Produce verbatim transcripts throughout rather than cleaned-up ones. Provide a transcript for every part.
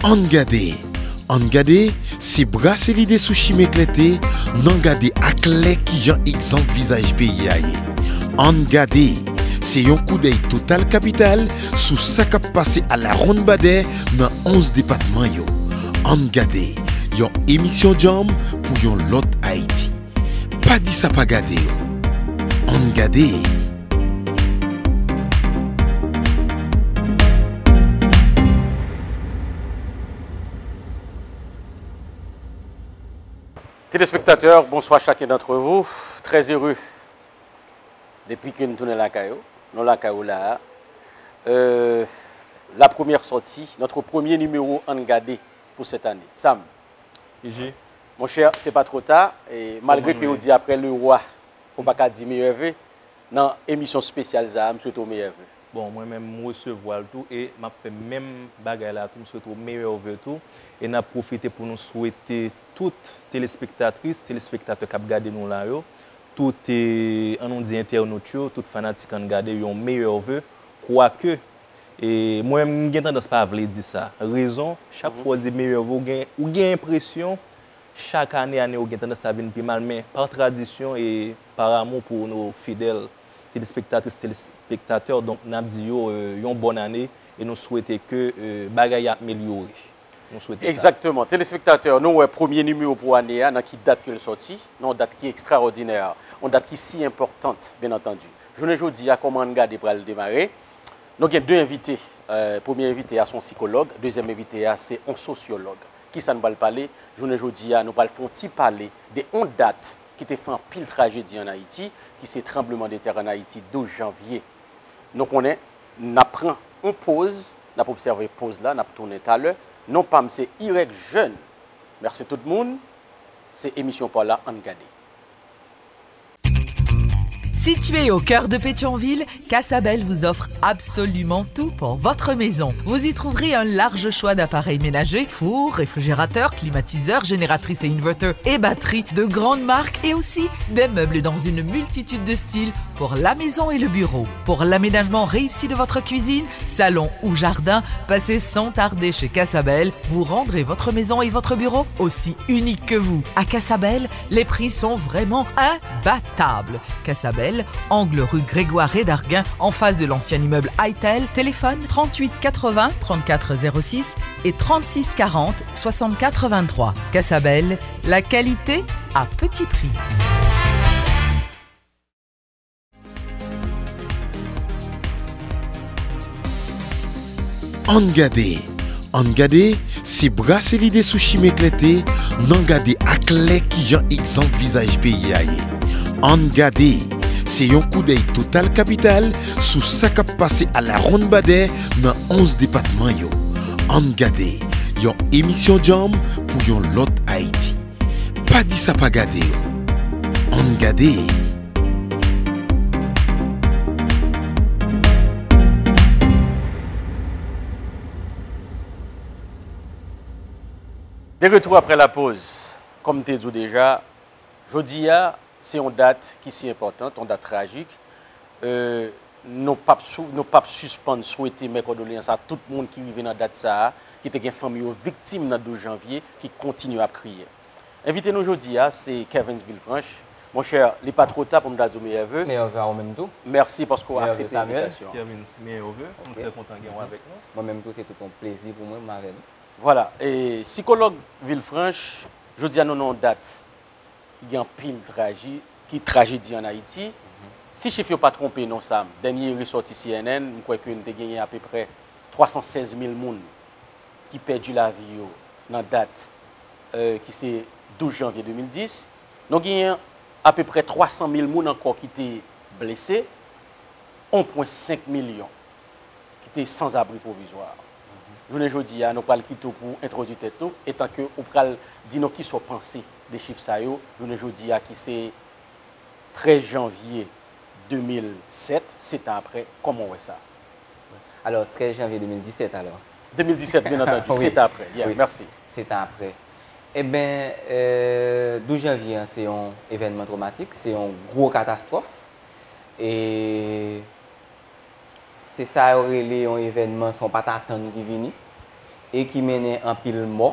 Ann gade, ann gade, se brase lide sou chimen klète, n ann gade aklè kijan egzanp vizaj peyi a ye. Ann gade, se yon koudèy total kapital sou sa k ap pase alawonnbadè nan onz depatman yo. Ann gade, yon emisyon djanm pou yon lòt Ayiti. Pa di sa pa gade yo. Ann gade. Téléspectateurs, bonsoir chacun d'entre vous. Très heureux. Depi ke n tounen lakay ou, nou lakay ou la a. Euh, la première sortie, notre premier numéro Ann gade pou cette année. Sam, Iji. Monchè, se pa twò ta, e malgre ke yo di après le roi, ou pa ka di meyè ve, nan emisyon espesyal sa a, m swete w meyè ve. Bon, mwen menm, m resevwa l tou, e m ap fè menm bagay la tou, m swete w meyè ve tou, e n ap pwofite pou nou swete tout telespektatris, telespektatè k ap gade nou la yo, tout, e, ann nou di entènot yo, tout fanatik Ann gade yo, yon meyè ve, kwake, e, mwen menm, m gen tandans pa vle di sa. Rezon, chak fwa w di meyè ve, ou gen, ou gen enpresyon, chak ane, ane, ou gen tandans sa vin pi mal, men pa tradisyon e pa amou pou nou fidèl telespektatris, telespektatè, donk, n ap di yo, e, yon bòn ane, e nou swete ke, e, bagay yo amelyore. Nou swete sa. Egzakteman. Telespektatè, nou wè premye nimewo pou ane a, nan ki dat ke l sòti, nan yon dat ki ekstraòdinè, yon dat ki si enpòtan, byen antandi. Jounen jodi a, kòman Ann gade pral demare? Nou gen de envite. E, premye envite a se yon sikològ, dezyèm envite a se yon sosyològ. Kisa n pral pale? Jounen jodi a, nou pral fè yon ti pale de yon dat ki te fè anpil trajedi ann Ayiti, ki se tranblemanntè ann Ayiti douz janvye. Nou konnen, n ap pran yon poz, n ap obsève poz la, n ap tounen talè. Non pa m se Irèk Jèn. Mèsi tout moun. Se emisyon pa w la, ann gade. Située au cœur de Pétion-Ville, Casabelle vous offre absolument tout pour votre maison. Vous y trouverez un large choix d'appareils ménagers, four, réfrigérateur, climatiseur, génératrice et inverter et batterie de grandes marques et aussi des meubles dans une multitude de styles pour la maison et le bureau. Pour l'aménagement réussi de votre cuisine, salon ou jardin, passez sans tarder chez Casabelle. Vous rendrez votre maison et votre bureau aussi unique que vous. À Casabelle, les prix sont vraiment imbattables. Casabelle, angle rue Grégoire Redarguin, en face de l'ancien immeuble Itel. Téléphone trente-huit quatre-vingts trente-quatre zéro six et trente-six quarante soixante-quatre vingt-trois. Casabelle, la qualité à petit prix. Ann gade. Ann gade, se brase lide sou chimen klète, n ann gade aklè kijan egzanp vizaj peyi a ye. Ann gade, se yon koudèy total kapital sou sa k ap pase alawonnbadè nan onz depatman yo. Ann gade, yon emisyon djanm pou yon lòt Ayiti. Pa di sa pa gade yo. Ann gade. De retour après la pause. Kòm m te di w deja, jodi a, se yon dat ki si enpòtan, yon dat trajik. Euh, nou p ap sou-, nou p ap sispann swete mè kondoleyans a tout moun ki rive nan dat sa a, ki te gen fanmi yo viktim nan douz janvye, ki kontinye ap kriye. Envite nou jodi a, se Kervens Villefranche. Monchè, li pa twò ta pou m ta di w meyè ve. Meyè ve a ou menm tou. Mèsi paske w aksepte envitasyon an. Kervens, meyè ve. Nou trè kontan gen w avèk nou. Mwen menm tou, se tout yon plezi pou mwen, m avè nou. Vwala. E sikològ Villefranche, jodi a nou nan yon dat ki gen anpil traji-, ki trajedi ann Ayiti. Si chif yo pa twonpe nou, Sam, dènye resòti C N N, m kwè ke n te genyen apeprè twa san sèz mil moun ki pèdi lavi yo nan dat, euh, ki se douz janvye de mil dis. Nou genyen apeprè twa san mil moun ankò ki te blese, yon pwen senk milyon ki te sanzabri pwovizwa. Jounen jodi a, nou pral kite w pou w entwodui tèt ou, etan ke ou pral di nou kisa w panse de chif sa yo, jounen jodi a ki se trèz janvye de mil sèt, sèt an aprè, kòman w wè sa? Alò, trèz janvye de mil disèt, alò. De mil disèt, byen antandi, wi, sèt an aprè. Yeah, wi, mèsi. Sèt an aprè. Eben, euh, douz janvye an, se yon evènman twomatik, se yon gwo katastwòf. E se sa yo rele yon evènman san w pa t atann ki vini. e ki mennen anpil mò,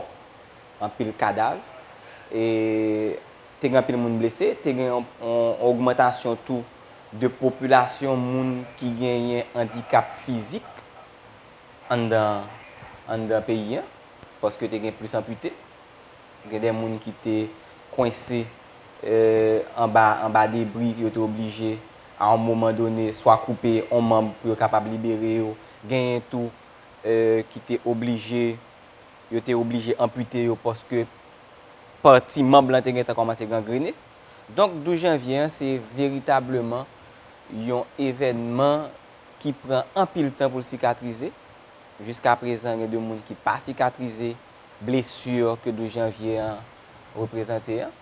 anpil kadav, e te gen anpil moun blese, te gen yon, yon ogmantasyon tou de popilasyon moun ki genyen andikap fizik anndan, anndan peyi an, paske te gen plis anpite. Gen de moun ki te kwense, eh, anba, anba debri, yo te oblije, a yon moman done, swa koupe yon manm pou yo kapab libere yo. Genyen tou, eh, ki te oblije, yo te oblije anpite yo paske pati manm lan te gentan kòmanse gangrene. Donk, douz janvye an, se veritableman yon evènman ki pran anpil tan pou l sikatrize. Jiskaprezan, gen de moun ki pa sikatrize blesi ke douz janvye an reprezante an.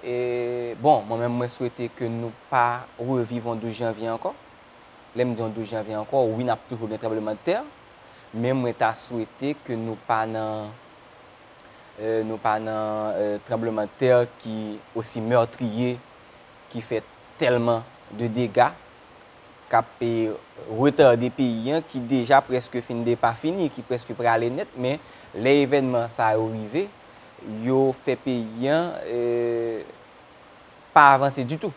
E, bon, mwen menm, mwen swete ke nou pa reviv yon douz janvye ankò. Lè m di yon douz janvye ankò, wi, n ap toujou gen tranblemanntè, men mwen ta swete ke nou pa nan, eh, nou pa nan, eh, tranblemanntè ki osi mètriye, ki fè tèlman de dega, k ap, eh, retade peyi an, ki deja prèske fin depafini, ki prèske prale nèt, men lè evènman sa yo rive, yo fè peyi an, eh, pa avanse ditou.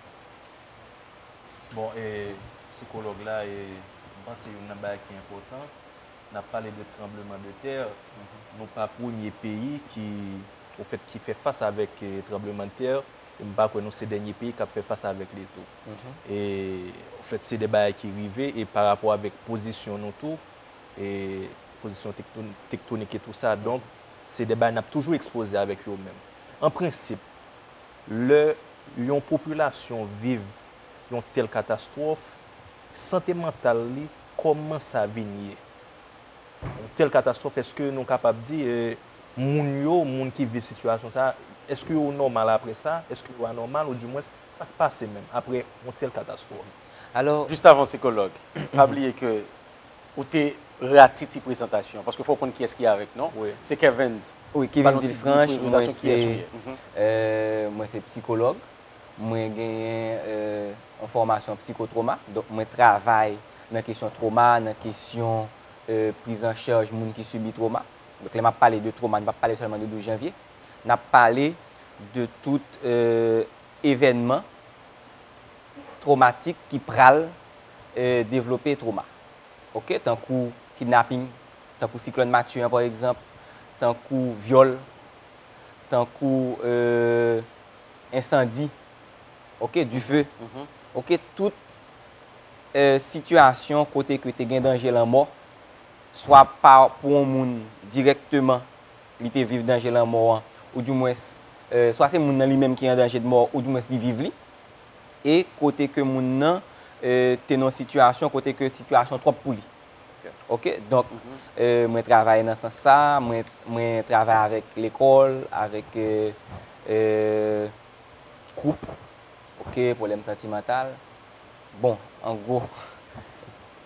Bon, e, sikològ la, e, m panse youn nan bagay ki enpòtan, n ap pale de tranbleman de tè, nou pa premye peyi ki, ofèt, ki fè fas avèk, e, tranbleman de tè, e m pa kwè nou se dènye peyi k ap fè fas avèk li tou. E, ofèt, se de bagay ki rive, e pa rapò avèk pozisyon nou tou, e pozisyon tekton-, tektonik e tou sa. Donk, se de bagay n ap toujou ekspoze avèk yo menm. An prensip, lè yon popilasyon viv yon tèl katastwòf, sante mantal li, kòman sa vin ye? Yon tèl katastwòf, èske nou kapab di, e, moun yo, moun ki viv sitiyasyon sa, èske yo nòmal apre sa? Èske yo anòmal, oudimwens, sa k pase menm apre yon tèl katastwòf? Alò, Jis avan, sikològ, pa bliye ke ou te ratiti prezantasyon, paske fò w konn kiyès ki avèk nou. Wi. Se Kevens. Wi, Kevens Villefranche, mwen se, euh, mwen se psikològ. Mwen genyen, euh, yon fòmasyon psikotwoma. Donk, mwen travay nan kesyon twoma, nan kesyon, euh, priz an chaj moun ki sibi twoma. Donk, lè m ap pale de twoma, n p ap pale sèlman de douz janvye. N ap pale de tout, euh, evènman twomatik ki pral, euh, devlope twoma. Oke, tankou kidnaping, tankou siklòn Matye an, pa egzanp, tankou vyòl, tankou, euh, ensandi, oke, dife, oke, tout, euh, sitiyasyon kote ke te gen danje lanmò, swa pa pou yon moun dirèkteman, li te viv danje lanmò an, oudimwens, euh, swa se moun nan li menm ki an danje de mò, oudimwens li viv li, e kote ke moun nan, euh, te nan yon sitiyasyon kote ke sitiyasyon twòp pou li. Oke, donk, euh, mwen travay nan sans sa, mwen, mwen travay avèk lekòl, avèk, euh, euh, koup, oke, pwoblèm santimantal. Bon, an gwo,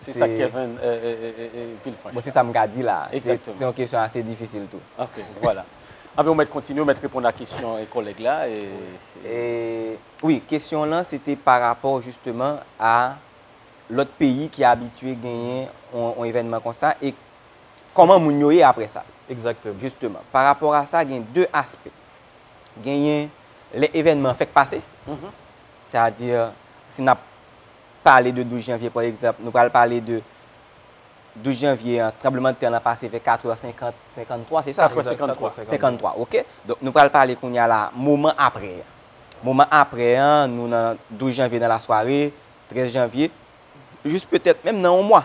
Se sa k Kevens, euh, euh, euh, euh, euh, Villefranche. Bon, se sa m ka di la. Se, Egzakteman. Se yon kesyon ase difisil tou. Ok, vwala. Anben, ou mèt kontinye, ou mèt reponn a kesyon e kòlèg la. E, E, wi, kesyon lan, se te pa rapò jisteman a lòt peyi ki abitye genyen yon, yon evènman konsa e kòman moun yo ye apre sa. Egzakteman. Jisteman, pa rapò a sa, gen de aspè. Genyen lè evènman fèk pase, sètadi, si n ap pale de douz janvye, pa egzanp, nou pral pale de douz janvye an, tranblemanntè lan pase vè katrè senkant, senkanntwa, se sa? Katrè senkantwa. Senkanntwa, oke. Donk, nou pral pale kounye a la, moman apre an. Moman apre an, nou nan douz janvye nan lasware, trèz janvye, jis petèt menm nan yon mwa.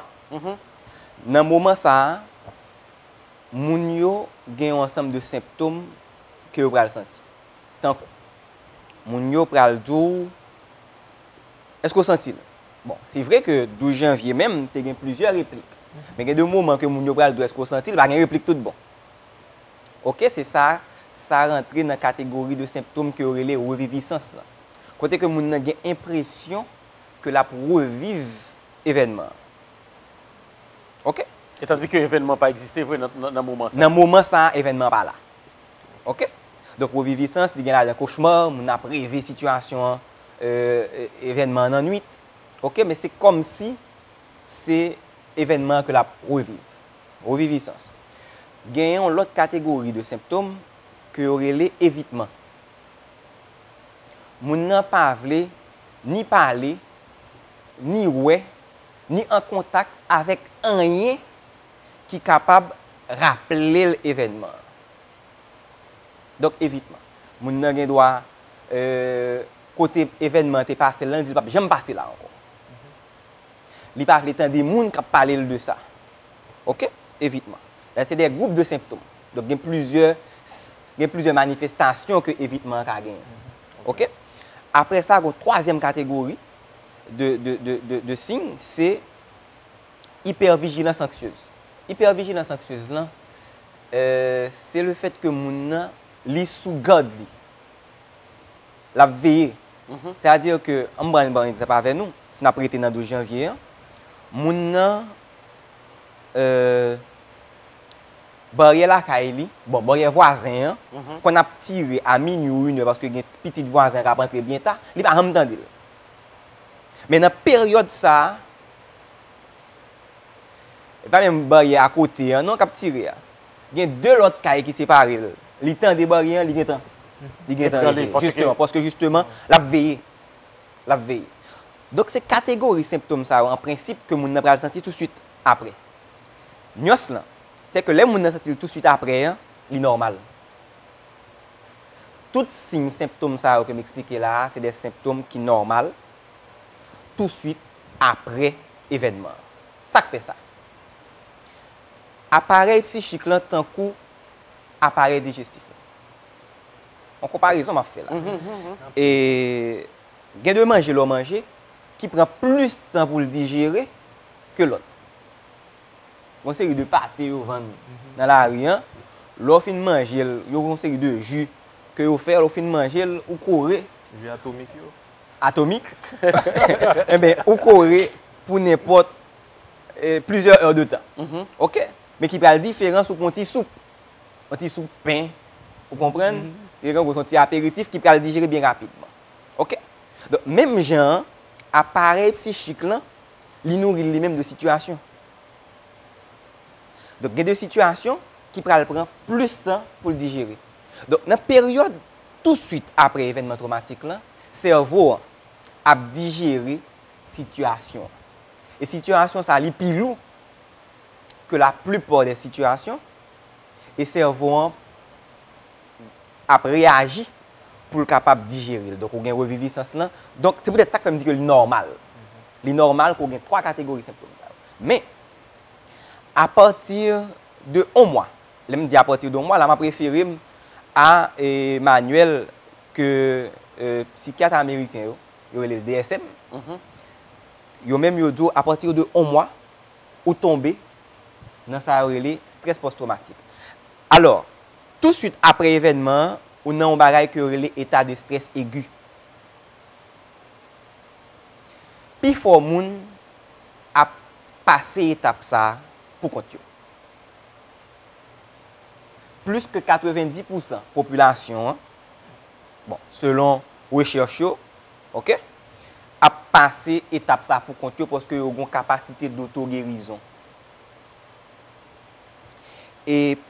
Nan moman sa a, moun yo gen yon ansanm de senptòm ke yo pral santi. Tankou, moun yo pral di w, èske w santi l? Bon, se vre ke douz janvye menm, te gen plizyè replik. Men gen de moman ke moun yo pral di w, èske w santi l? Pa gen replik tout bon. Oke, se sa, sa rantre nan kategori de senptòm ke yo rele revivisans lan. Kote ke moun nan gen enpresyon ke l ap reviv evènman an. Oke? E tandi ke evènman pa egziste vre nan, nan, nan moman sa. Nan moman sa a, evènman an pa la. Oke? Donk, revivisans, li gen ladan kochma, moun ap reve sitiyasyon an, euh, e-, evènman an nan nwit. Oke? Men se kòmsi se evènman an ke l ap reviv. Revivisans. Genyen yon lòt kategori de senptòm ke yo rele evitman. Moun nan pa vle ni pale, ni wè, ni an kontak avèk anyen ki kapab raple l evènman an. Donk, evitman. Moun nan gen dwa, euh, kote evènman an te pase l lan, li di l p ap janm pase la ankò. Li pa vle tande moun k ap pale l de sa. Oke? Evitman. Sa se de gwoup de senptòm. Donk, gen plizyè, gen plizyè manifestasyon ke evitman an ka genyen. Oke? Apre sa, gen twazyèm kategori de, de, de, de, de siy, se ipèvijilans anksiyez. Ipèvijilans anksiyez lan, euh, se le fèt ke moun nan, li sou gad li. L ap veye. Sètadi ke, ann pran, pran egzanp avè nou, si n ap rete nan douz janvye an, moun nan, euh, baryè lakay li, bon, baryè vwazen an, konn ap tire a minui ou inè paske gen pitit vwazen an k ap antre byen ta, li pa janm tande l. Men nan peryòd sa a, e pa menm baryè akote an non k ap tire a. Gen de lòt kay ki separe l. Li tande baryè an, li gentan, li gentan rive. Jisteman, paske jisteman, l ap veye. L ap veye. Donk, se kategori senptòm sa yo, an prensip, ke moun nan pral santi touswit apre. Nyans lan, se ke lè moun nan santi l touswit apre an, li nòmal. Tout siy senptòm sa yo ke m eksplike la a, se de senptòm ki nòmal touswit apre evènman an. Sa k fè sa? Aparèy psichik lan tankou aparèy dijestif lan. Yon konparezon m ap fè la. E gen de manje lè w manje ki pran plis tan pou l dijere ke lòt. Gon seri de pate yo vann nan lari an, lè w fin manje l, yo gon seri de ji ke yo fè, lè w fin manje l, ou kore. Ji atomik yo. Atomik. Enben, ou kore pou nenpòt, eh, plizyè è de tan. Oke? Men ki pral diferan si w pran yon ti soup. Yon ti soup pen, ou konprann? Li gen yon ti aperitif ki pral dijere byen rapidman. Oke? Donk, menm jan an, aparèy psichik lan, li nouri l li menm de sitiyasyon. Donk, gen de sitiyasyon ki pral pran plis tan pou l dijere. Donk, nan peryòd touswit apre evènman twomatik lan, sèvo an ap dijere sitiyasyon an. E sitiyasyon sa a, li pi lou ke laplipa de sitiyasyon, e sèvo an ap reyaji pou l kapab dijere l. Donk, ou gen revivisans lan. Donk, se poutèt sa k fè m di ke li nòmal. Li nòmal ke w gen twa kategori senptòm sa yo. Men, apati de yon mwa, lè m di apati de yon mwa, la m ap refere m a, e, manyèl ke, e, sikyat ameriken yo, yo rele l D S M, yo menm yo di w apati de yon mwa, ou tonbe nan sa yo rele strès pòs twomatik. Alò, touswit apre evènman an, ou nan yon bagay ke yo rele eta de strès egi. Pifò moun ap pase etap sa a pou kont yo. Plis ke katrevendi pousan popilasyon an, bon, selon rechèch yo, oke, ap pase etap sa pou kont yo paske yo gen yon kapasite dotogerizon. E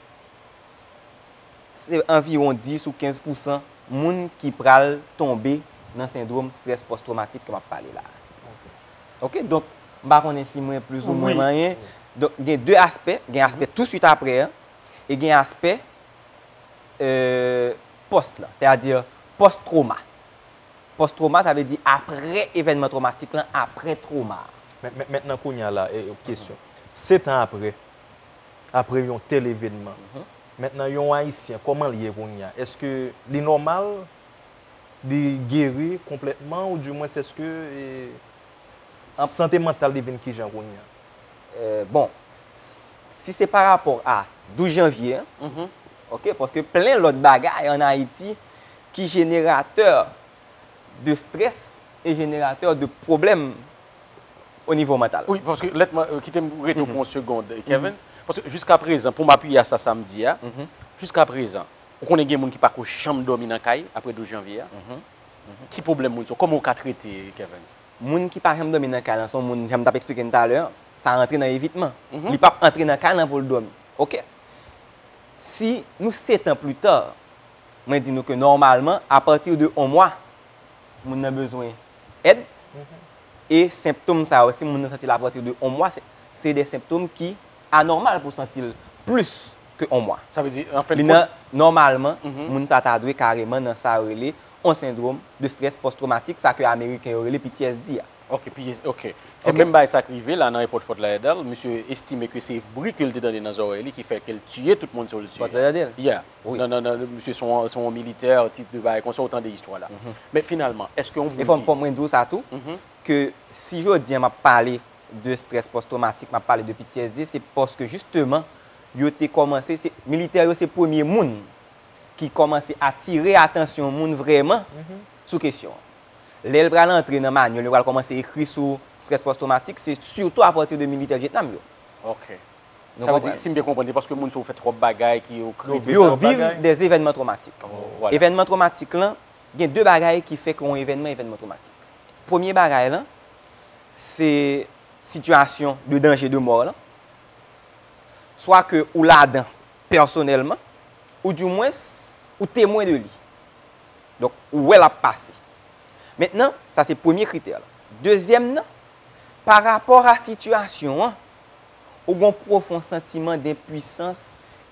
se anviwon dis ou kenz pousan moun ki pral tonbe nan sendwòm strès pòs twomatik ke m ap pale la a. Oke, donk, m pa konnen si mwen plizoumwen manyen. Donk, gen de aspè, gen aspè touswit apre an, e gen aspè, euh, pòs lan, sètadi pòs twoma. Pòs twoma, sa vle di apre evènman twomatik lan, apre twoma. Men, men, mentnan kounye a la, e, e, kesyon. Sèt an apre, apre yon tèl evènman, mentnan yon Ayisyen, kòman l ye kounye a? Èske li nòmal? Li geri konplètman, oudimwens èske, e, sante mantal li vin kijan kounye a? Euh, bon, s-, si se pa rapò a douz janvye an, oke, paske plen lòt bagay ann Ayiti ki jeneratè de strès e jeneratè de pwoblèm o nivo mantal. Wi, paske lèt mwen, euh, kite m rete w pou yon segond, Kevin. Paske jiska prezan, pou m apiye a sa, sa m di a, jiska prezan, ou konnen gen moun ki pako janm dòmi nan kay apre douz janvye a. Ki pwoblèm moun sa yo? Kòman w ka trete, Kevin? Moun ki pa janm dòmi nan kay lan, se yon moun, jan m t ap eksplike n talè an, sa rantre nan evitman. Li p ap antre nan kay lan pou l dòmi. Oke? Si nou sèt an pli ta, mwen di nou ke nòmalman, apati de yon mwa, moun nan bezwen èd. E senptòm sa yo, si moun nan santi l apati de yon mwa, se de senptòm ki anòmal pou santi l plis ke yon mwa. Sa vle di, an fen de kont, nòmalman, moun sa ta dwe kareman nan sa yo rele yon sendwòm de strès pòs twomatik, sa ke Ameriken yo rele P T S D a. Ok, P S, ok. Se menm bagay sa k rive la nan Airport Fort Lauderdale. Misye estime ke se bri ke l te tande nan zòrèy li ki fè ke l tiye tout moun sa yo l tiye. Fort Lauderdale? Yeah. Wi. Non, non, non, misye se yon, se yon militè, tit de bagay konsa, ou tande istwa la. Men finalman, èske yon moun... E fò, fò mwen di w sa tou, ke si jodi a m ap pale de strès pòs twomatik, m ap pale de P T S D, se paske jisteman, yo te kòmanse, se, militè yo se premye moun ki kòmanse atire atansyon moun vrèman sou kesyon an. Lè l pral antre nan manyèl, yo pral kòmanse ekri sou strès pòs twomatik, se sitou apati de militè Vyetnam yo. Ok. Sa vle di, si m byen konprann, se paske moun sa yo fè twòp bagay ki yo kreve. Yo viv de evènman twomatik. Evènman twomatik lan, gen de bagay ki fè ke yon evènman, evènman twomatik. Premye bagay lan, se sitiyasyon de danje de mò lan. Swa ke ou ladan pèsonèlman, ou dimwens ou temwen de li. Donk, ou wè l ap pase. Mentnan, sa se premye kritè la. Dezyèm nan, pa rapò a sitiyasyon an, ou gen yon pwofon santiman denpwisans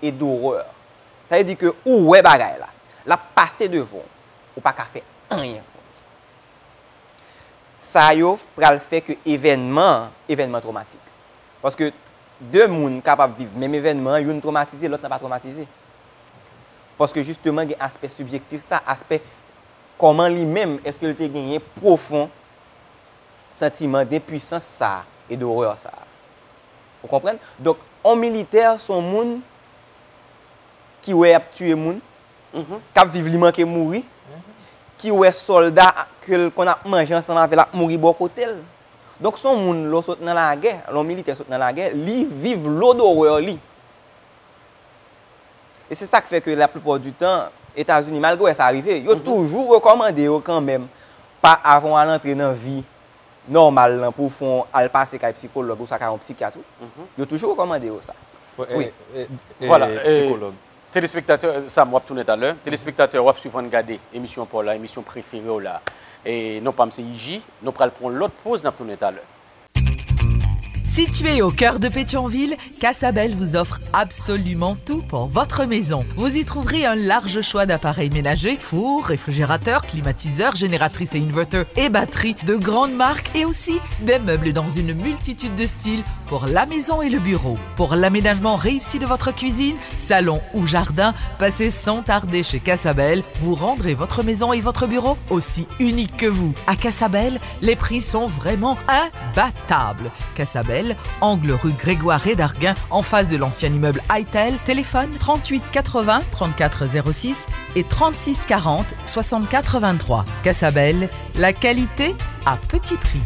e dorè. Sa vle di ke ou wè bagay la, l ap pase devan w, ou pa ka fè anyen kont li. Sa yo pral fè ke evènman an, evènman twomatik. Paske de moun kapab viv menm evènman an, youn twomatize, lòt la pa twomatize. Paske jisteman gen aspè sibjektif sa, aspè kòman li menm, èske l te genyen pwofon santiman denpwisans sa e dorè sa. Ou konprann? Donk, yon militè se yon moun ki wè y ap tiye moun, k ap viv li manke mouri, ki wè sòlda ke l konn ap manje ansanm avè l ap mouri bò kote l. Donk, se yon moun, lè w sot nan lagè, lè yon militè sot nan lagè, li viv lodorè li. E se sa k fè ke laplipa di tan, Etazini, malgre wè sa rive, yo toujou rekòmande yo kanmenm, pa avan w al antre nan vi nòmal lan pou w fè yon, al pase kay psikològ oswa kay yon psikyat, wi. Yo toujou rekòmande yo sa. Wi. Vwala, psikològ. Telespektatè, Sam, w ap tounen talè. Telespektatè, w ap swiv Ann Gade, emisyon pa w la, emisyon prefere w la. E non pa m se Iji, nou pral pran yon lòt poz, n ap tounen talè. Située au cœur de Pétion-Ville, Casabelle vous offre absolument tout pour votre maison. Vous y trouverez un large choix d'appareils ménagers, four, réfrigérateur, climatiseur, génératrice et inverter et batterie de grandes marques et aussi des meubles dans une multitude de styles pour la maison et le bureau. Pour l'aménagement réussi de votre cuisine, salon ou jardin, passez sans tarder chez Casabelle. Vous rendrez votre maison et votre bureau aussi unique que vous. À Casabelle, les prix sont vraiment imbattables. Casabelle, angle rue Grégoire Rédarguin, en face de l'ancien immeuble Itel. Téléphone trente-huit quatre-vingts trente-quatre zéro six et trente-six quarante soixante-quatre vingt-trois. Casabelle, la qualité à petit prix.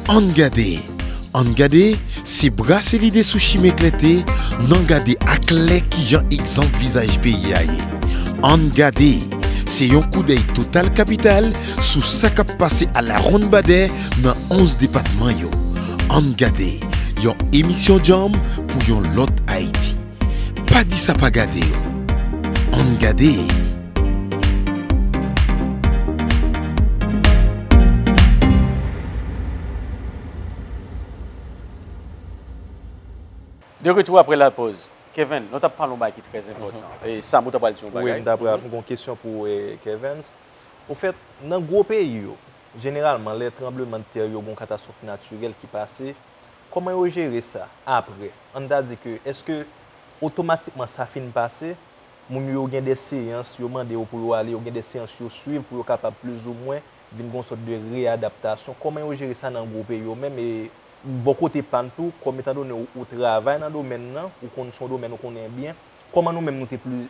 Ann gade. Ann gade, se brase lide sou chimen klète, n an gade aklè kijan egzanp vizaj peyi a ye. Ann gade, se yon koudèy total kapital sou sa k ap pase alawonnbadè nan onz depatman yo. Ann gade, yon emisyon djanm pou yon lòt Ayiti. Pa di sa pa gade yo. Ann gade. De retour après la pause. Kevin, nou t ap pale yon bagay ki trè enpòtan. E Sam, ou ta pral di yon bagay. Wi, m ta pral, m gen yon kesyon pou, eh, Kevin. Ofèt, nan gwo peyi yo, jeneralman, lè tranblemanntè yo, gen yon katastwòf natirèl ki pase, kòman yo jere sa apre? Ann ta di ke, èske otomatikman sa fin pase, moun yo gen de seyans, yo mande yo pou yo ale, yo gen de seyans yo swiv pou yo kapab plizoumwen vin gen yon sòt de reyadaptasyon? Kòman yo jere sa nan gwo peyi yo menm? E bò kote pa n tou, kòm etandone ou, ou travay nan domèn nan, ou konn se yon domèn ou konnen byen, kòman nou menm nou te pli,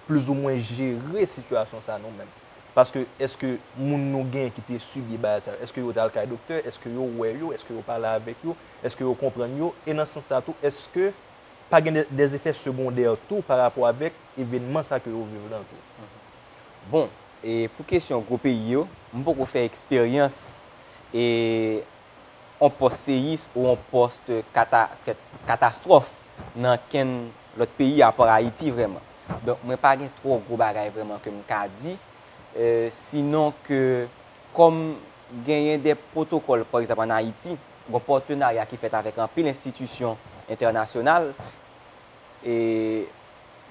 plizoumwen jere sitiyasyon sa nou menm? Paske èske moun nou genyen ki te sibi bagay sa yo, èske yo t al kay doktè, èske yo wè yo, èske yo pale avèk yo, èske yo konprann yo? E nan sans sa tou, èske pa gen de, de zefè segondè tou pa rapò avèk evènman sa ke yo viv lan tou? Bon, e pou kesyon gwo peyi yo, m poko fè eksperyans e yon pòs seyis ou yon pòs kata, katastwòf nan kenn lòt peyi apa Ayiti vrèman. Donk, mwen pa gen twò gwo bagay vrèman ke m ka di, eh, sinon ke kòm genyen de pwotokòl, pa egzanp, ann Ayiti, gen patenarya ki fèt avèk anpil enstitisyon entènasyonal, e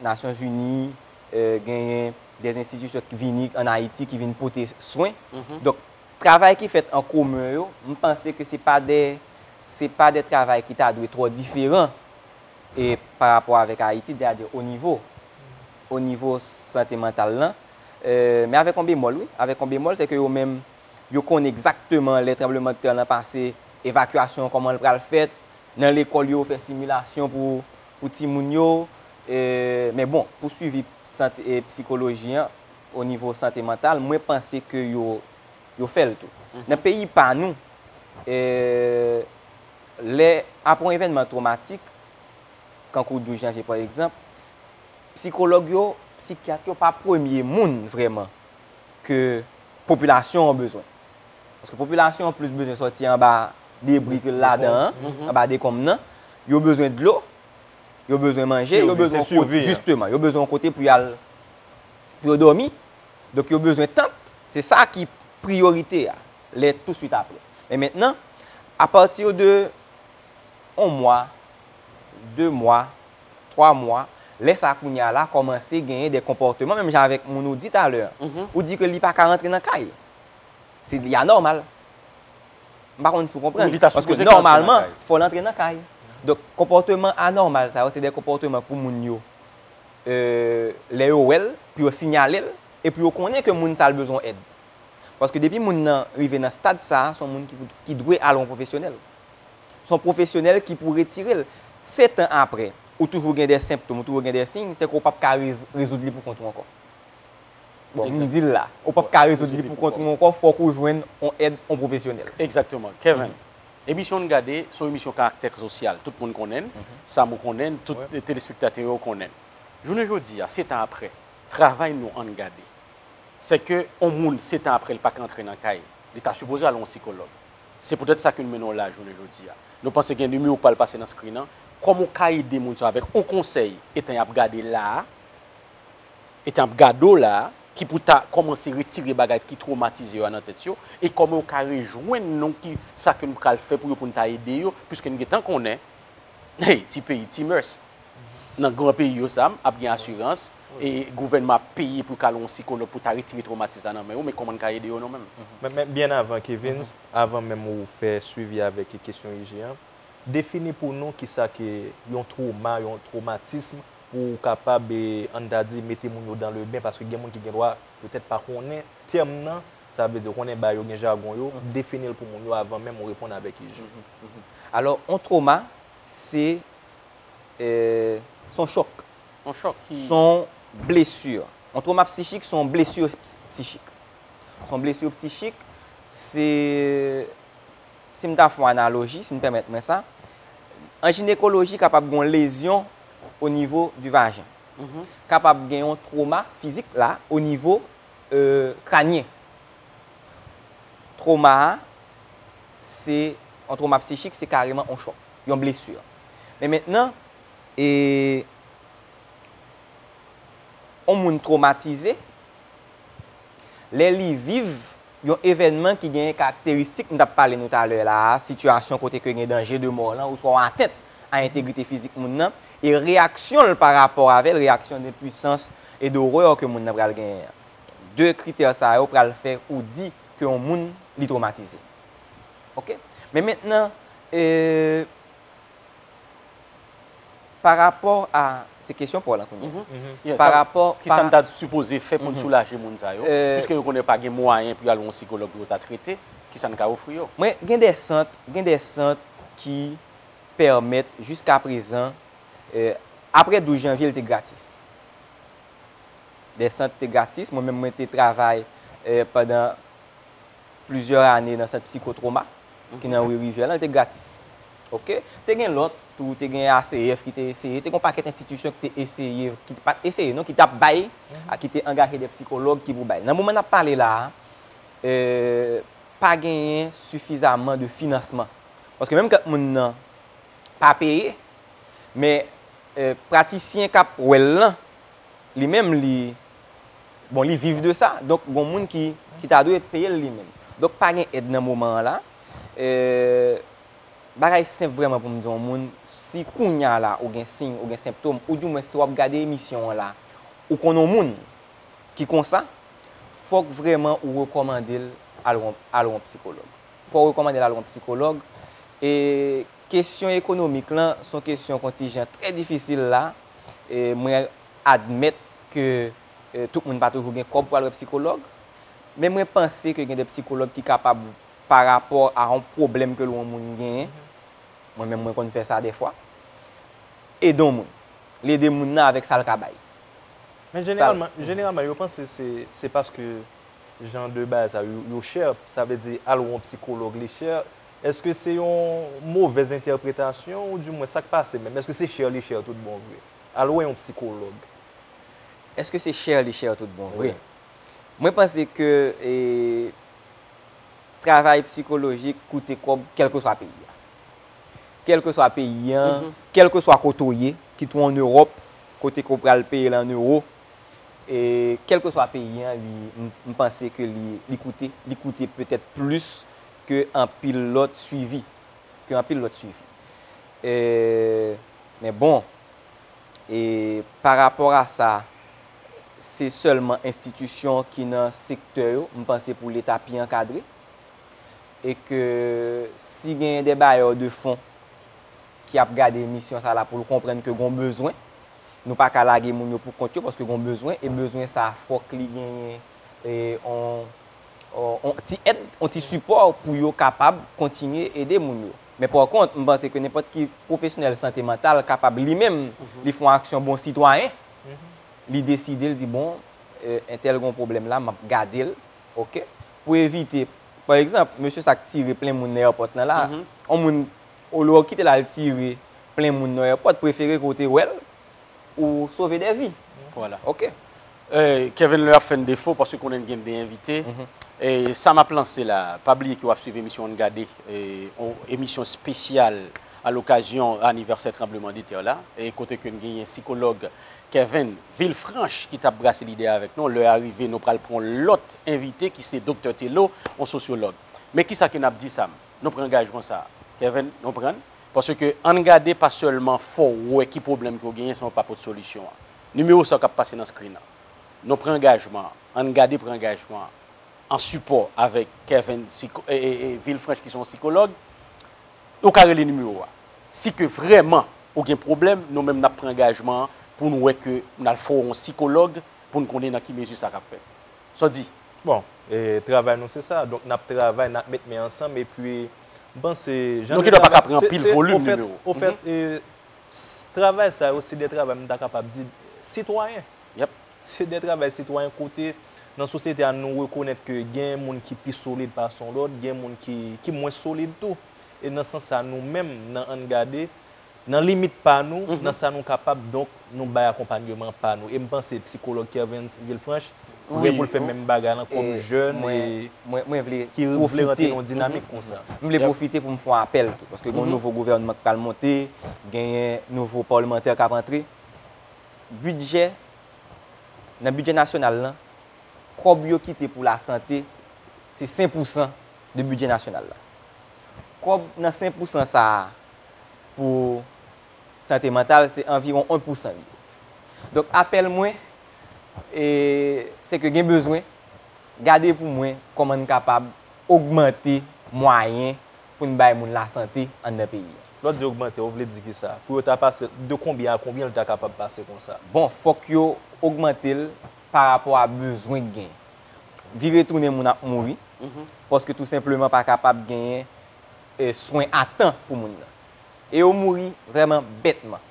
Nasyonzini, eh, genyen de enstitisyon ki vini ann Ayiti ki vin pote swen. Donk, travay ki fèt an komen yo, m panse ke se pa de, se pa de travay ki ta dwe twò diferan e pa rapò avèk Ayiti, sètadi o nivo, o nivo sante mantal lan. Eh, men avèk yon bemòl, wi, avèk yon bemòl, se ke yo menm, yo konnen egzakteman lè tranblemanntè lan pase, evakyasyon an kòman l pral fèt, nan lekòl yo fè similasyon pou, pou timoun yo, eh, men bon, pou swivi sante, eh, psikoloji an, o nivo sante mantal, mwen panse ke yo, yo fè l tou. Nan peyi pa nou, eh, lè, apre yon evènman twomatik, kankou douz janvye pa egzanp, psikològ yo, psikyat yo pa premye moun vrèman ke popilasyon an bezwen. Paske popilasyon an plis bezwen sòti anba debri ke l ladan an, anba dekonm nan. Yo bezwen dlo, yo bezwen manje, yo bezwen yon kote, jisteman, yo bezwen yon kote pou y al, pou yo dòmi. Donk, yo bezwen tant. Se sa ki priyorite a, lè touswit apre. Men mentnan, apati de yon mwa, de mwa, twa mwa, lè sa kounye a la kòmanse genyen de konpòteman, menm jan avèk moun ou di talè an. Ou di ke li pa ka rantre nan kay. Se li anòmal. M pa konn si w konprann. Paske nòmalman, fò l antre nan kay. Donk, konpòteman anòmal sa yo, se de konpòteman pou moun yo, eh, lè yo wè l, pou yo siyale l, e pou yo konnen ke moun sa l bezwen èd. Paske depi moun nan rive nan stad sa a, se yon moun ki, ki dwe al yon pwofesyonèl. Se yon pwofesyonèl ki pou retire l. Sèt an apre, ou toujou gen de senptòm, ou toujou gen de siy, se ke w p ap ka rez-, rezoud li pou kont ou ankò. Bon, m di l la, ou p ap ka rezoud li pou kont ou ankò, fòk ou jwenn yon èd, yon pwofesyonèl. Egzakteman. Kevin, emisyon n gade, se yon emisyon karaktè sosyal. Tout moun konnen n, Sam ou konnen n, tout telespektatè yo konnen n. Jounen jodi a, sèt an apre, travay nou ann gade. Se ke yon moun, sèt an apre, li pa ka antre nan kay, li ta sipoze al yon sikològ. Se poutèt sa ke nou mennen w la jounen jodi a. Nou panse gen nimewo k pral pase nan screen nan. Kòman w ka ede moun sa yo avèk yon konsèy, etan y ap gade la a, etan y ap gade w la a, ki pou ta kòmanse retire bagay ki twomatize yo a nan tèt yo, e kòman yo ka rejwenn nou, ki sa ke n pral fè pou yo, pou n ta ede yo, piske n gentan konnen, hey, ti peyi, ti mès. Nan gran peyi yo, Sam, ap gen asirans, e gouvènman ap peye pou ka al yon sikològ pou ta retire twomatis la nan men yo, men kòman n ka ede yo nou menm? Men, men byen avan, Kevin, avan menm ou fè swivi avèk kesyon I G an, defini pou nou kisa ke yon twoma, yon twomatism, pou w kapab, e, ann ta di, mete moun yo dans le bain, paske gen moun ki gen dwa petèt pa konnen tèm nan, sa vle di, konnen ba yo gen jagon yo, defini l pou moun yo avan menm ou reponn avèk I G. Alò, yon twoma, se, e, se yon chòk. Yon chòk ki... Se yon blesi. Yon twoma psichik, se yon blesi ps-, psichik. Se yon blesi psichik, se, si m ta fè yon analoji, si n pèmèt mwen sa, an jinekoloji kapab gen yon lezyon o nivo di vajen. Kapab gen yon twoma fizik la, o nivo, e, kranyen. Twoma a, se, yon twoma psichik, se kareman yon chòk, yon blesi. Men mentnan, e, yon moun twomatize, lè li viv yon evènman ki genyen karakteristik m t ap pale nou talè la a, sitiyasyon kote ke gen danje de mò lan, oswa yon atent a entegrite fizik moun nan, e reyaksyon l pa rapò avè l, reyaksyon de pwisans e de orè ke moun nan pral genyen an. De kritè sa yo pral fè ou di ke yon moun li twomatize. Oke? Men mentnan, e, pa rapò a, se kesyon pa w lan kounye a. Pa rapò, kisa n ta sipoze fè pou n soulaje moun sa yo? Piske yo konnen pa gen mwayen pou y al wè yon sikològ pou yo ta trete, kisa n ka ofri yo? Mwen, gen de sant, gen de sant ki pèmèt jiskaprezan, e, apre douz janvye, li te gratis. De sant te gratis. Mwen menm, mwen te travay, e, pandan plizyè ane nan sant psikotwoma ki nan ri Rivyè lan, li te gratis. Oke? Te gen lòt tou, te gen A C F ki te eseye, te gen yon pakèt enstitisyon ki te eseye, ki pa t eseye non, ki t ap bay, a, ki te angaje de psikològ ki pou bay. Nan moman n ap pale la a, e, pa genyen sifizaman de finansman. Paske menm kant moun nan pa peye, men, eh, pratisyen k ap wè l lan, li menm, li, bon, li viv de sa. Donk, gon moun ki, ki ta dwe peye l li menm. Donk, pa gen èd nan moman an la. Eh, bagay senp vrèman pou m di yon moun, si kounya la ou gen siy, ou gen senptòm, oudimwen si w ap gade emisyon an la, ou konn yon moun ki konsa, fòk vrèman ou rekòmande l al wè yon, al wè yon psikològ. Fò w rekòmande l al wè yon psikològ. E kesyon ekonomik lan, se yon kesyon kontijan trè difisil la. E mwen admèt ke, e, tout moun pa toujou gen kòb pou al wè psikològ. Men mwen panse ke gen de psikològ ki kapab, pa rapò a yon pwoblèm ke yon moun genyen, mwen menm, mwen konn fè sa dèfwa, ede yon moun. Li ede moun nan avèk sa l ka bay. Men jeneralman, jeneralman, yo panse se, se paske jan de bagay sa yo, yo chè, sa vle di al wè yon psikològ li chè. Èske se yon movèz entèpretasyon oudimwen sa k pase menm? Èske se chè li chè tout bon vre? Al wè yon psikològ. Èske se chè li chè tout bon vre? Wi. Mwen panse ke, e, travay psikolojik koute kòb kèlkeswa peyi a. Kèlkeswa peyi an, kèlkeswa kote w ye, kit ou ann Ewòp, kote ke w pral peye l an ewo, e kèlkeswa peyi an, li, m, m panse ke li, li koute, li koute petèt plis ke anpil lòt swivi, ke anpil lòt swivi. E, men bon, e pa rapò a sa, se sèlman enstitisyon ki nan sektè yo, m panse pou Leta pi ankadre, e ke si genyen de bayè de fon ki ap gade emisyon sa la pou l konprann ke gon bezwen, nou pa ka lage moun yo pou kont yo, paske gon bezwen, e bezwen sa fòk li genyen, e, on, on, on ti èd, on ti sipò pou yo kapab kontinye ede moun yo. Men pa kont, m panse ke nenpòt ki pwofesyonèl sante mantal kapab li menm, li fè yon aksyon bon sitwayen, li deside, l di, bon, e, entèl gon pwoblèm la, m ap gade l, oke? Pou evite, pa egzanp, mesye sa k tire plen moun nan èpòt lan la, on moun, olye w kite l al tire plen moun nan èpòt, prefere ke w te wè l, ou sove de vi. Vwala. Oke. Eh, Kevin, lè ap fè n defo, paske konnen n gen de envite. E sa m ap lanse la, pa bliye ke w ap swiv emisyon Ann Gade, eh, on emisyon espesyal a lokazyon anivèsè tranblemanntè la, e kote ke n genyen sikològ Kevin Villefranche ki t ap brase lide avèk nou. Lè a rive, nou pral pran yon lòt envite ki se Doktè Thelo, yon sosyològ. Men kisa ke n ap di, Sam? Nou pran angajman sa a. Kevin, nou pran l? Paske Ann Gade pa sèlman fè w wè ki pwoblèm ke w genyen san w pa pote solisyon an. Nimewo sa a k ap pase nan screen nan. Nou pran angajman an. Ann Gade pran angajman an. An sipò avèk Kevin Siko-, e, e, e, Villefranche ki se yon sikològ. Ou ka rele nimewo a. Si ke vrèman ou gen pwoblèm, nou menm n ap pran angajman an pou nou wè ke n al fè w yon sikològ pou n konnen nan ki mezi sa k ap fèt. Sa w di? Bon, e, travay nou se sa. Donk, n ap travay, n ap met men ansanm, epi, m panse, jan Nou gen dwa pa ka pran anpil volim nimewo. Ofèt, e, s-, travay sa yo, se de travay, m ta kapab di, sitwayen. Yep. Se de travay sitwayen kote, nan sosyete a, nou rekonèt ke gen moun ki pi solid pase yon lòt, gen moun ki, ki mwens solid tou. E nan sans sa, nou menm, nan Ann Gade, nan limit pa nou, nan sa nou kapab, donk, nou bay akonpanyeman pa nou. E m panse sikològ Kervens Villefranche prè pou l fè menm bagay lan kòm jèn e ki vle rantre nan yon dinamik konsa. Mwen vle pwofite pou m fè yon apèl tou, paske gen yon nouvo gouvènman k pral monte, genyen nouvo palimantè k ap antre. Bidjè, nan bidjè nasyonal lan, kòb yo kite pou lasante, se senk pousan de bidjè nasyonal la. Kòb nan senk pousan sa a pou sante mantal, se anviwon en pousan li ye. Donk, apèl mwen, e, se ke gen bezwen, gade pou mwen kòman n kapab ogmante mwayen pou n bay moun lasante anndan peyi a. Lè w di ogmante, ou vle di kisa? Pou yo ta pase de konbyen a konbyen l ta kapab pase konsa? Bon, fòk yo ogmante l pa rapò a bezwen k genyen. Vire tounen moun ap mouri, paske tou senpleman pa kapab genyen, e, swen a tan pou moun nan. E yo mouri vrèman bètman.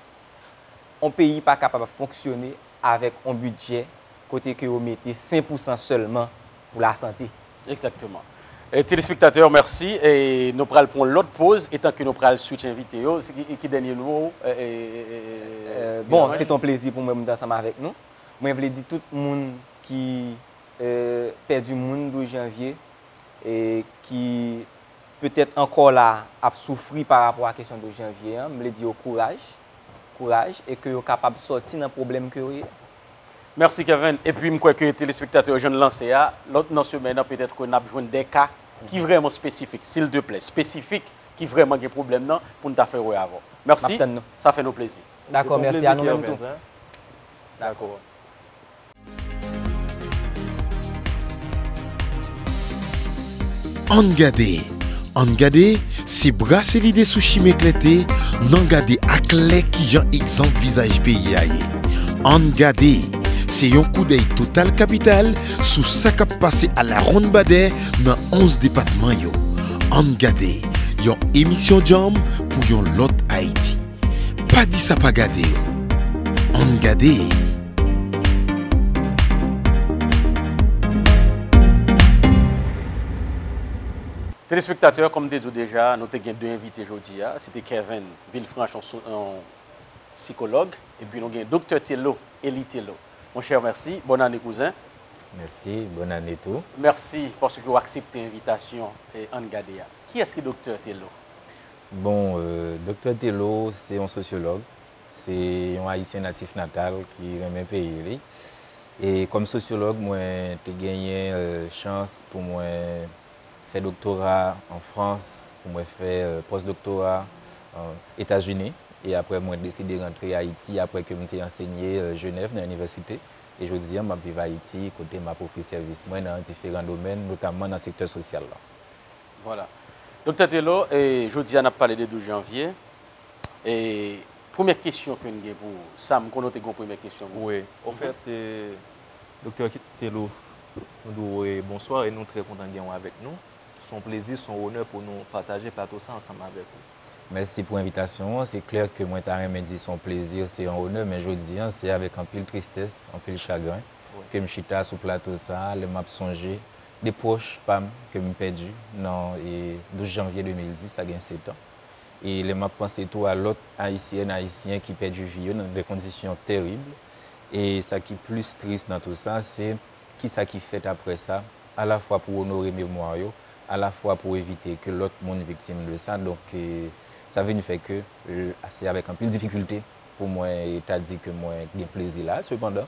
On peyi pa kapab fonksyone avèk on bidjè kote ke yo mete senk pousan sèlman pou lasante. Egzakteman. E, telespektatè, mèsi. E nou pral pran lòt poz, etan ke nou pral switch envite yo. Se ki, ki dènye mo w, e, e, e, e, e, bon, se t on plezi pou mwen pou m t ansanm avèk nou. Mwen vle di tout moun ki, e, pèdi moun douz janvye, e ki petèt ankò la ap soufri pa rapò a kesyon douz janvye an, m vle di yo kouraj, kouraj, e ke yo kapab sòti nan pwoblèm ke yo ye. Mèsi Kervens. Epi m kwè ke telespektatè yo jwenn lanse a, lòt nan semèn nan petèt ke n ap jwenn de ka ki vrèman espesifik, silteplè, espesifik, ki vrèman gen pwoblèm nan pou n ta fè wè avè w. Mèsi, sa fè nou plezi. Dakò, mèsi a nou menm tou. Dakò. Ann gade, ann gade, se brase lide sou chimen klète, n an gade aklè kijan egzanp vizaj peyi a ye. Ann gade, se yon koudèy total kapital sou sa k ap pase alawonnbadè nan onz depatman yo. Ann gade, yon emisyon djanm pou yon lòt Ayiti. Pa di sa pa gade yo. Ann gade. Telespektatè, kòm m te di w deja, nou te gen de envite jodi a. Se te Kervens Villefranche, yon sikològ, epi nou gen Doktè Thelo, Eli Thelo. Monchè, mèsi. Bòn ane, kouzen. Mèsi, bòn ane tou. Mèsi paske w aksepte envitasyon Ann Gade a. Kiyès ki Doktè Thelo? Bon, Doktè Thelo se yon sosyològ, se yon Ayisyen natif natal ki renmen peyi li. E kòm sosyològ, mwen te genyen chans pou mwen fè doktora an Frans, pou mwen fè pòs-doktora Etazini. E apre, mwen deside rantre Ayiti apre ke m te ansenye Jenèv nan inivèsite. E jodi a, m ap viv Ayiti, kote m ap ofri sèvis mwen nan diferan domèn, notamman nan sektè sosyal la. Vwala. Doktè Thelo, jodi a n ap pale de douz janvye. E premyè kesyon ke n gen pou ou, sa m konnen w te gen yon premyè kesyon pou mwen. Wi. Anfèt, Doktè Thelo, nou di w bonswa e nou trè kontan gen w avèk nou. Se yon plezi, se yon onè pou nou pataje plato sa ansanm avèk ou. Mèsi pou envitasyon an. Se klè ke mwen ta renmen di se yon plezi, se yon onè, men jodi a, se avèk anpil tristès, anpil chagren ke m chita sou plato sa a, lè m ap sonje de pwòch pa m ke m pèdi nan douz janvye de mil dis, sa gen sèt an. E lè m ap panse tou a lòt Ayisyèn, Ayisyen ki pèdi vi yo nan de kondisyon terib. E sa ki plis tris nan tou sa, se kisa ki fèt apre sa, alafwa pou onore memwa yo, alafwa pou evite ke lòt moun viktim de sa. Donk, sa vin fè ke se avèk anpil difikilte pou mwen ta di ke mwen gen plezi la. Sepandan,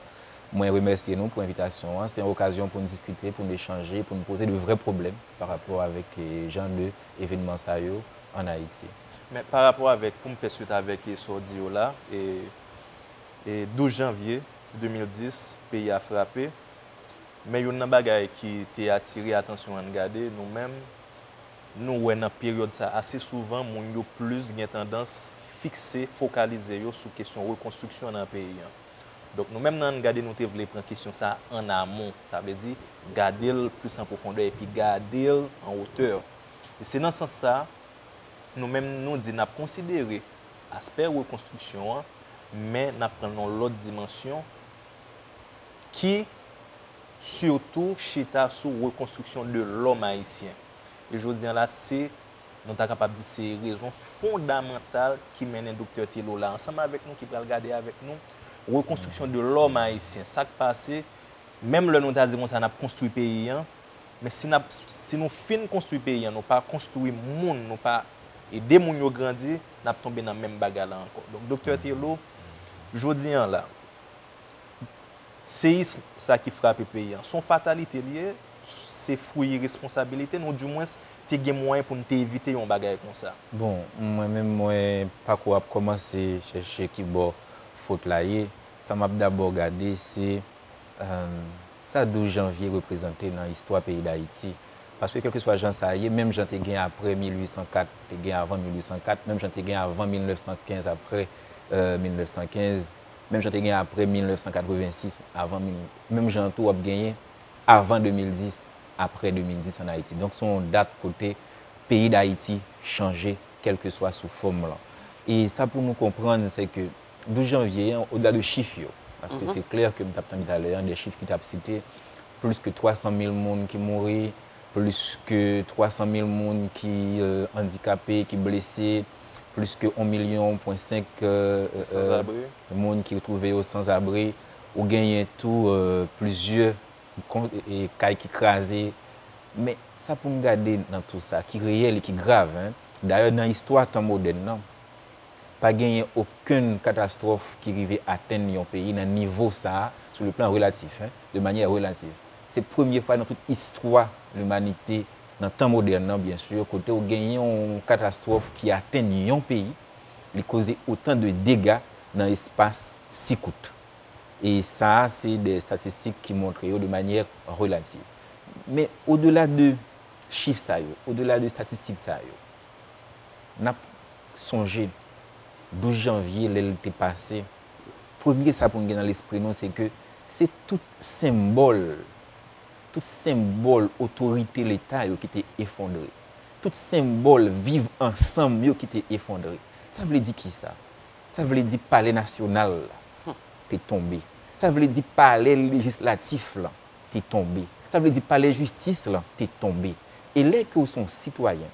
mwen remèsye nou pou envitasyon an. Se yon okazyon pou n diskite, pou n echanje, pou n poze de vrè pwoblèm pa rapò avèk jan de evènman sa yo ann Ayiti. Men pa rapò avèk, pou m fè swit avèk sa w di yo la, e, e douz janvye de mil dis, peyi a frape. Men youn nan bagay ki te atire atansyon Ann Gade, nou menm, nou wè nan peryòd sa ase souvan, moun yo plis gen tandans fikse, fokalize yo sou kesyon rekonstriksyon nan peyi an. Donk, nou menm nan Ann Gade, nou te vle pran kesyon sa a an amon. Sa vle di, gade l plis an pwofondè epi gade l an wotè. E se nan sans sa, nou menm, nou di n ap konsidere aspè rekonstriksyon an, men n ap pran l nan yon lòt dimansyon ki sitou chita sou rekonstriksyon de lòm ayisyen. E jodi a la, se, nou ta kapab di se rezon fondamantal ki mennen Doktè Thelo la ansanm avèk nou, ki pral gade avèk nou rekonstriksyon de lòm ayisyen. Sa k pase, menm lè nou ta di konsa n ap konstwi peyi an, men si n ap, si nou fin konstwi peyi an, nou pa konstwi moun, nou pa ede moun yo grandi, n ap tonbe nan menm bagay la ankò. Donk, Doktè Thelo, jodi a la, seyism sa ki frape peyi an, se yon fatalite li ye, se fwi iresponsabilite n, oudimwens te gen mwayen pou n te evite yon bagay konsa. Bon, mwen menm, mwen pa ko ap kòmanse chèche ki bò fot la ye. Sa m ap dabò gade, se sa douz janvye reprezante nan istwa peyi Dayiti. Paske kèlkeswa jan sa ye, menm jan te gen apre mil uit san kat, te gen avan mil uit san kat, menm jan te gen avan mil nèf san kenz apre mil nèf san kenz, menm jan te gen apre mil nèf san katrevensis, avan, menm jan tou w ap genyen avan de mil dis, apre de mil dis ann Ayiti. Donk, se yon dat kote peyi Dayiti chanje, kèlkeswa sou fòm lan. E sa pou nou konprann, se ke douz janvye an, odela de chif yo, paske se klè ke m t ap tande talè a, de chif ki t ap site, plis ke twa san mil moun ki mouri, plis ke twa san mil moun ki andikape, ki blese, plis ke yon milyon pwen senk moun ki twouve yo sanzabri. Ou genyen tou plizyè kay ki kraze, Men sa pou n gade nan tou sa, ki reyèl e ki grav, en. Dayè, nan istwa tan modèn nan, pa genyen okenn katastwòf ki rive atenn yon peyi nan nivo sa a, sou le plan relatif, en, de manyè relatif. Se premye fwa nan tout istwa limanite, nan tan modèn nan, byen si, kote w genyen yon katastwòf ki atenn yon peyi, li koze otan de dega nan espas si kout. E sa a, se de estatistik ki montre yo de manyè relatif. Men, odela de chif sa yo, odela de estatistik sa yo, n ap sonje douz janvye, lè l te pase, premye sa pou n gen nan lespri nou, se ke se tout senbòl, tout senbòl otorite Leta yo ki te efondre. Tout senbòl viv ansanm yo ki te efondre. Sa vle di kisa? Sa vle di palè nasyonal la te tonbe. Sa vle di palè lejislatif lan te tonbe. Sa vle di palè jistis lan te tonbe. E lè ke w se yon sitwayen,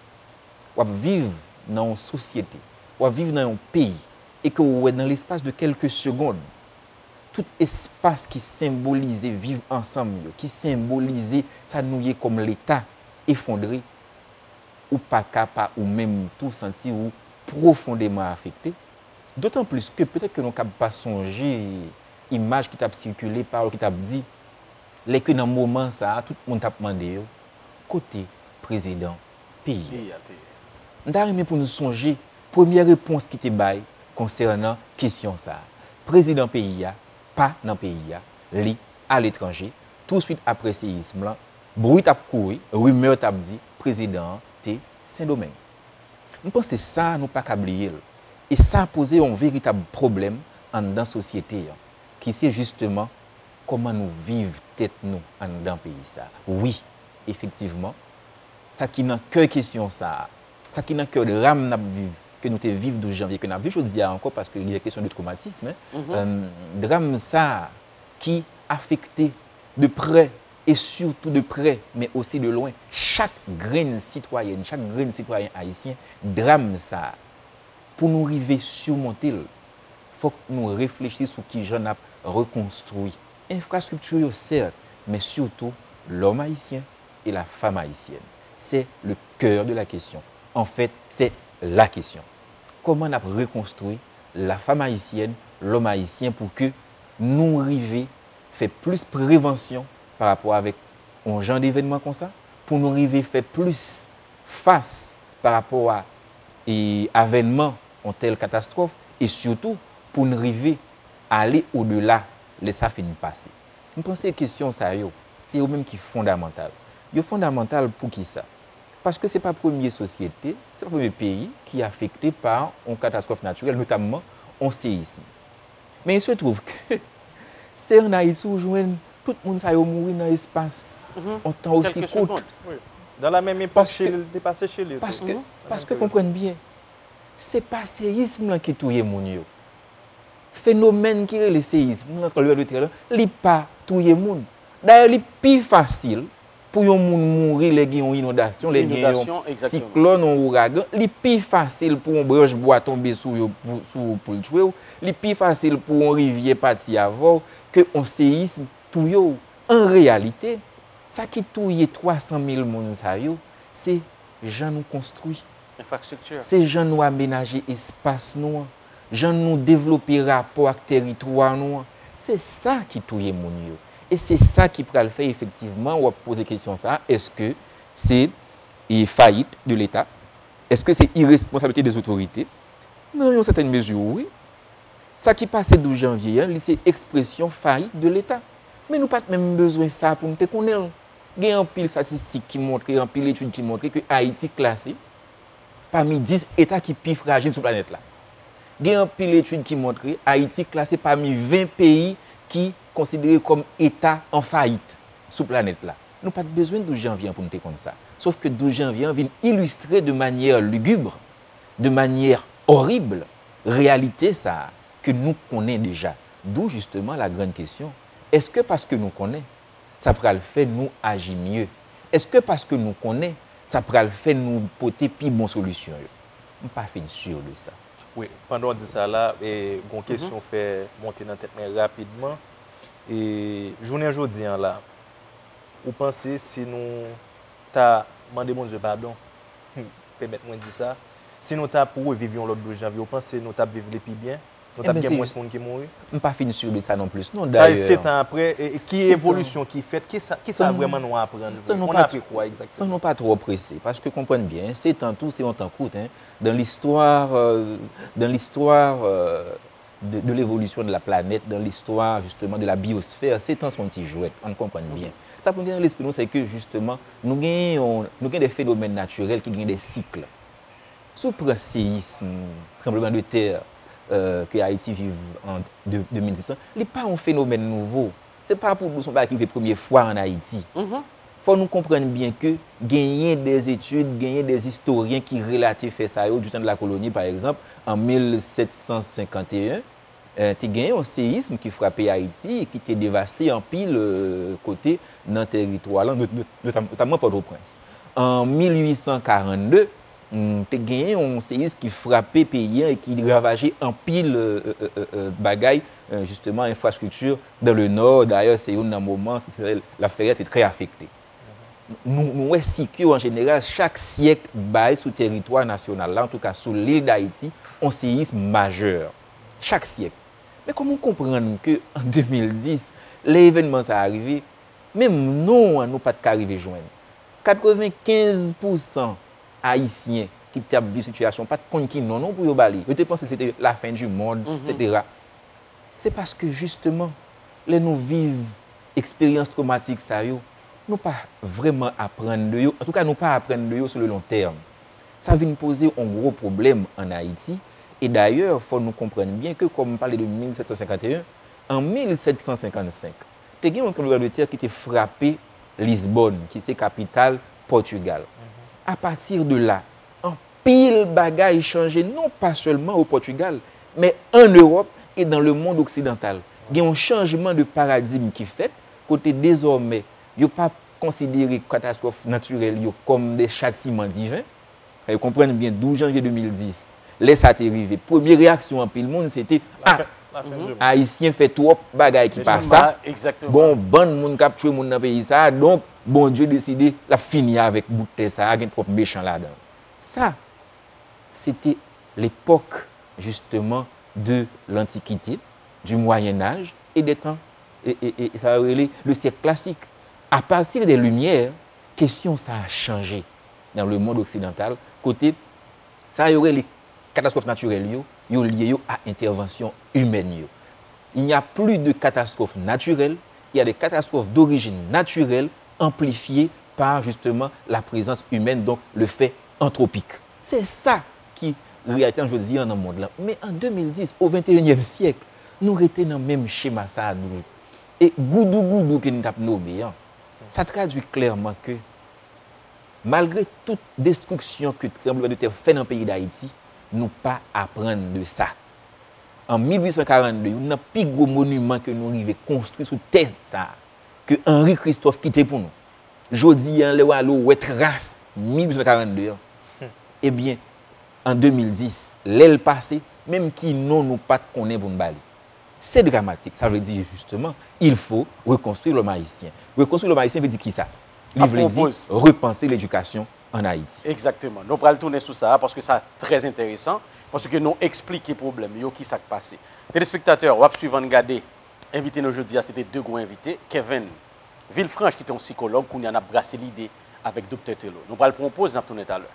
w ap viv nan yon sosyete, w ap viv nan yon peyi, e ke w wè nan lespas de kèlke segonn, tout espas ki senbolize viv ansanm yo, ki senbolize sa nou ye kòm Leta, efondre, ou pa ka pa ou menm tou santi w pwofondeman afekte. Dotan plis ke petèt ke nou kab pa sonje imaj ki t ap sikile, pawòl ki t ap di, lè ke nan moman sa a, tout moun t ap mande yo, kote prezidan peyi a? Peyi a te ye. M ta renmen pou n sonje premyè repons ki te bay konsènan kesyon sa a. Prezidan peyi a pa nan peyi a, li aletranje. Touswit apre seyism lan, bri t ap kouri, rimè t ap di prezidan an te Sendomeng. M panse sa, nou pa ka bliye l. E sa poze yon veritab pwoblèm anndan sosyete an, ki se jisteman kòman nou viv tèt nou anndan peyi sa a. Wi, efektivman, sa ki nan kè kesyon sa a, sa ki nan kè dram n ap viv, ke nou te viv douz janvye, ke n ap viv jodi a ankò, paske li est question de traumatisme, en, euh, dram sa a ki afekte de prè e sitou de prè, men osi de lwen, chak grenn sitwayèn, chak grenn sitwayen ayisyen, dram sa a, pou nou rive simonte l, fòk nou reflechi sou kijan n ap rekonstwi enfrastrikti yo, sèt, men sitou lòm ayisyen e lafanm ayisyèn. C'est le cœur de la question. En fait, c'est la question. Kòman n ap rekonstwi lafanm ayisyèn, lòm ayisyen pou ke nou rive fè plis prevansyon pa rapò avèk yon jan devènman konsa, pou nou rive fè plis fas pa rapò a, e, avènman yon tèl katastwòf, e sitou pou n rive ale odela lè sa fin pase. M panse kesyon sa yo, se yo menm ki fondamantal. Yo fondamantal poukisa? Paske se pa premye sosyete, se pa premye peyi ki afekte pa yon katastwòf natirèl, notamman yon seyism. Men il se trouve que se an Ayiti ou jwenn tout moun sa yo mouri nan espas yon tan osi kout. Dans la même époque, Chili, li te pase Chili tou. Paske, paske konprann byen, se pa seyism lan ki touye moun yo. Fenomèn ki rele seyism lan, tranblemanntè lan, li pa touye moun. Dayè, li pi fasil pou yon moun mouri lè gen yon inondasyon, lè gen yon siklòn, yon ouragan. Li pi fasil pou yon branch bwa tonbe sou yo, pou, sou ou, pou l tchwe w. Li pi fasil pou yon rivyè pati avè w ke yon seyism touye w. An reyalite, sa ki touye twa san mil moun sa yo, se jan nou konstwi. Enfrastrikti. Se jan nou amenaje espas nou an, jan nou devlope rapò ak tèritwa nou an. Se sa ki touye moun yo. E se sa ki pral fè efektivman w ap poze kesyon sa a, èske se, e, fayit de Leta? Èske se iresponsablite des otorite? Nan yon sètèn mezi, wi. Sa ki pase douz janvye a, li se ekspresyon fayit de Leta. Men nou pa t menm bezwen sa pou n te konnen l. Gen anpil estatistik ki montre, anpil etid ki montre ke Ayiti klase pami dis eta ki pi frajil sou planèt la. Gen anpil etid ki montre Ayiti klase pami ven peyi ki konsidere kòm eta an fayit sou planèt la. Nou pa t bezwen douz janvye an pou n te konn sa. Sof ke douz janvye an vin ilistre de manyè ligib, de manyè orib, reyalite sa a ke nou konnen deja. D'où justement la grande question, èske paske nou konnen, sa pral fè nou aji mye? Èske paske nou konnen, sa pral fè nou pote pi bon solisyon yo? M pa fin si de sa. Wi, pandan w di sa la, e, gon kesyon fè monte nan tèt mwen rapidman. E, jounen jodi an la, ou panse si nou ta mande Bondye padon, pèmèt mwen di sa, si nou t ap reviv yon lòt douz janvye, ou panse nou t ap viv li pi byen? Nou t ap Ebyen, gen se mwens jis- moun ki mouri? M pa fin si de sa non plis, non. Sa e Dayè, sèt an apre, e, e ki sèt an- evolisyon ki fèt? Ki sa, ki sa San nou- vrèman nou aprann? san nou On pa apre kwa san egzakteman? Nou pa twò prese, paske konprann byen, sèt an tou, se yon tan kout, hein. Dans l'histoire, euh, dans l'histoire, euh, de, de l'évolution de la planète, dans l'histoire, justement, de la biosphère, sèt an se yon ti jwèt, ann konprann byen. Sa pou n gen nan lespri nou, se ke, justement, nou gen yon, nou gen de fenomèn natirèl ki gen de sik. Si w pran seyism, tranbleman de tè, euh, ke Ayiti viv an de, de mil dis lan, li pa yon fenomèn nouvo. Se pa pou nou se yon bagay ki rive premye fwa an Ayiti. Fò nou konprann byen ke genyen de etid, genyen de istoryen ki relate fè sa yo, du temps de la colonie, pa egzanp, an mil sèt san senkant e en, eh, te genyen yon seyism ki frape Ayiti e ki te devaste anpil, eh, kote nan teritwa lan, not-, not-, notam-, notamman Pòtoprens. An mil uit san karannde, mm, te genyen yon seyism ki frape peyi an e ki ravaje anpil, eh, eh, eh, eh, bagay, eh, jisteman, enfrastrikti dans le Nord. Dayè, se youn nan moman, se, l ap fè te trè afekte. Nou, nou wè sik yo an jeneral, chak syèk bay sou teritwa nasyonal la, antouka sou lil Dayiti, yon seyism majè. Chak syèk. Men kòman w konprann ke an de mil dis, lè evènman sa a rive, menm non an nou pa t ka rive jwenn? Katrevenkenz pousan Ayisyen ki t ap viv sitiyasyon pa t konn ki non non pou yo ba li. Yo te panse se te la fin du monde, etsetera. Se paske, jisteman, lè nou viv eksperyans twomatik sa yo, nou pa vrèman aprann de yo. Antouka, nou pa aprann de yo sou le long tèm. Sa vin poze yon gwo pwoblèm ann Ayiti. E dayè, fò nou konprann byen ke, kòm m pale de mil sèt san senkant e en, an mil sèt san senkannsenk, te gen yon tranblemanntè ki te frape Lisbòn, ki se kapital Pòtigal. Apati de la, anpil bagay chanje, non pa sèlman o Pòtigal, men ann Ewòp e dans le monde occidental. Gen yon chanjman de paradigm ki fèt, kote dezòmè, yo pa konsidere katastwòf natirèl yo kòm de chatiman diven. Yo konprann byen, douz janvye de mil dis, lè sa te rive, premye reyaksyon anpil moun, se te, ah, Ayisyen fè twòp bagay ki pa sa. Bon, bann moun k ap tchwe moun nan peyi sa a, donk, Bondye deside l ap fini avèk bout tè sa a, gen twòp mechan ladan. Sa, se te lepòk, jisteman, de l'Antiquité, du Moyen Âge et des temps, e, e, e sa yo rele le siècle classique. Apati de Limyè, kesyon sa a chanje dans le monde occidental, kote sa yo rele katastwòf natirèl yo, yo lye yo a entèvansyon imèn yo. Il n'y a plus de catastrophes naturelles, il y a des catastrophes d'origine naturelle amplifiées par justement la présence humaine, donc le fait anthropique. Se sa ki reyalite an jodi an nan mond lan. Men an de mil dis, o venteyinyèm syèk, nou rete nan menm chema sa a toujou. E goudougoudou ke n t ap nome an, sa tradui klèman ke malgre tout destriksyon ke tranblemanntè fè nan peyi Dayiti, nou pa aprann de sa. An mil uit san karannde, youn nan pi gwo moniman ke nou rive konstwi sou tè sa a, ke Henri Christophe kite pou nou. Jodi a, lè w ale, w wè tras mil uit san karannde an. Ebyen, an de mil dis, lè l pase, menm ki non nou pa t konnen pou n ba li. Se dramatik. Sa vle di, jisteman, il faut reconstruire l'homme haïtien. Reconstruire l'homme haïtien vle di kisa? Li vle di repanse ledikasyon ann Ayiti. Egzakteman. Nou pral tounen sou sa a, paske sa trè enteresan, paske nou eksplike pwoblèm yo, kisa k pase. Telespektatè, w ap swiv Ann Gade. Envite nou jodi a, se te de gwo envite. Kevin Villefranche, ki te yon sikològ, kounye a n ap brase lide avèk Doktè Thelo. Nou pral pran yon poz, n ap tounen talè.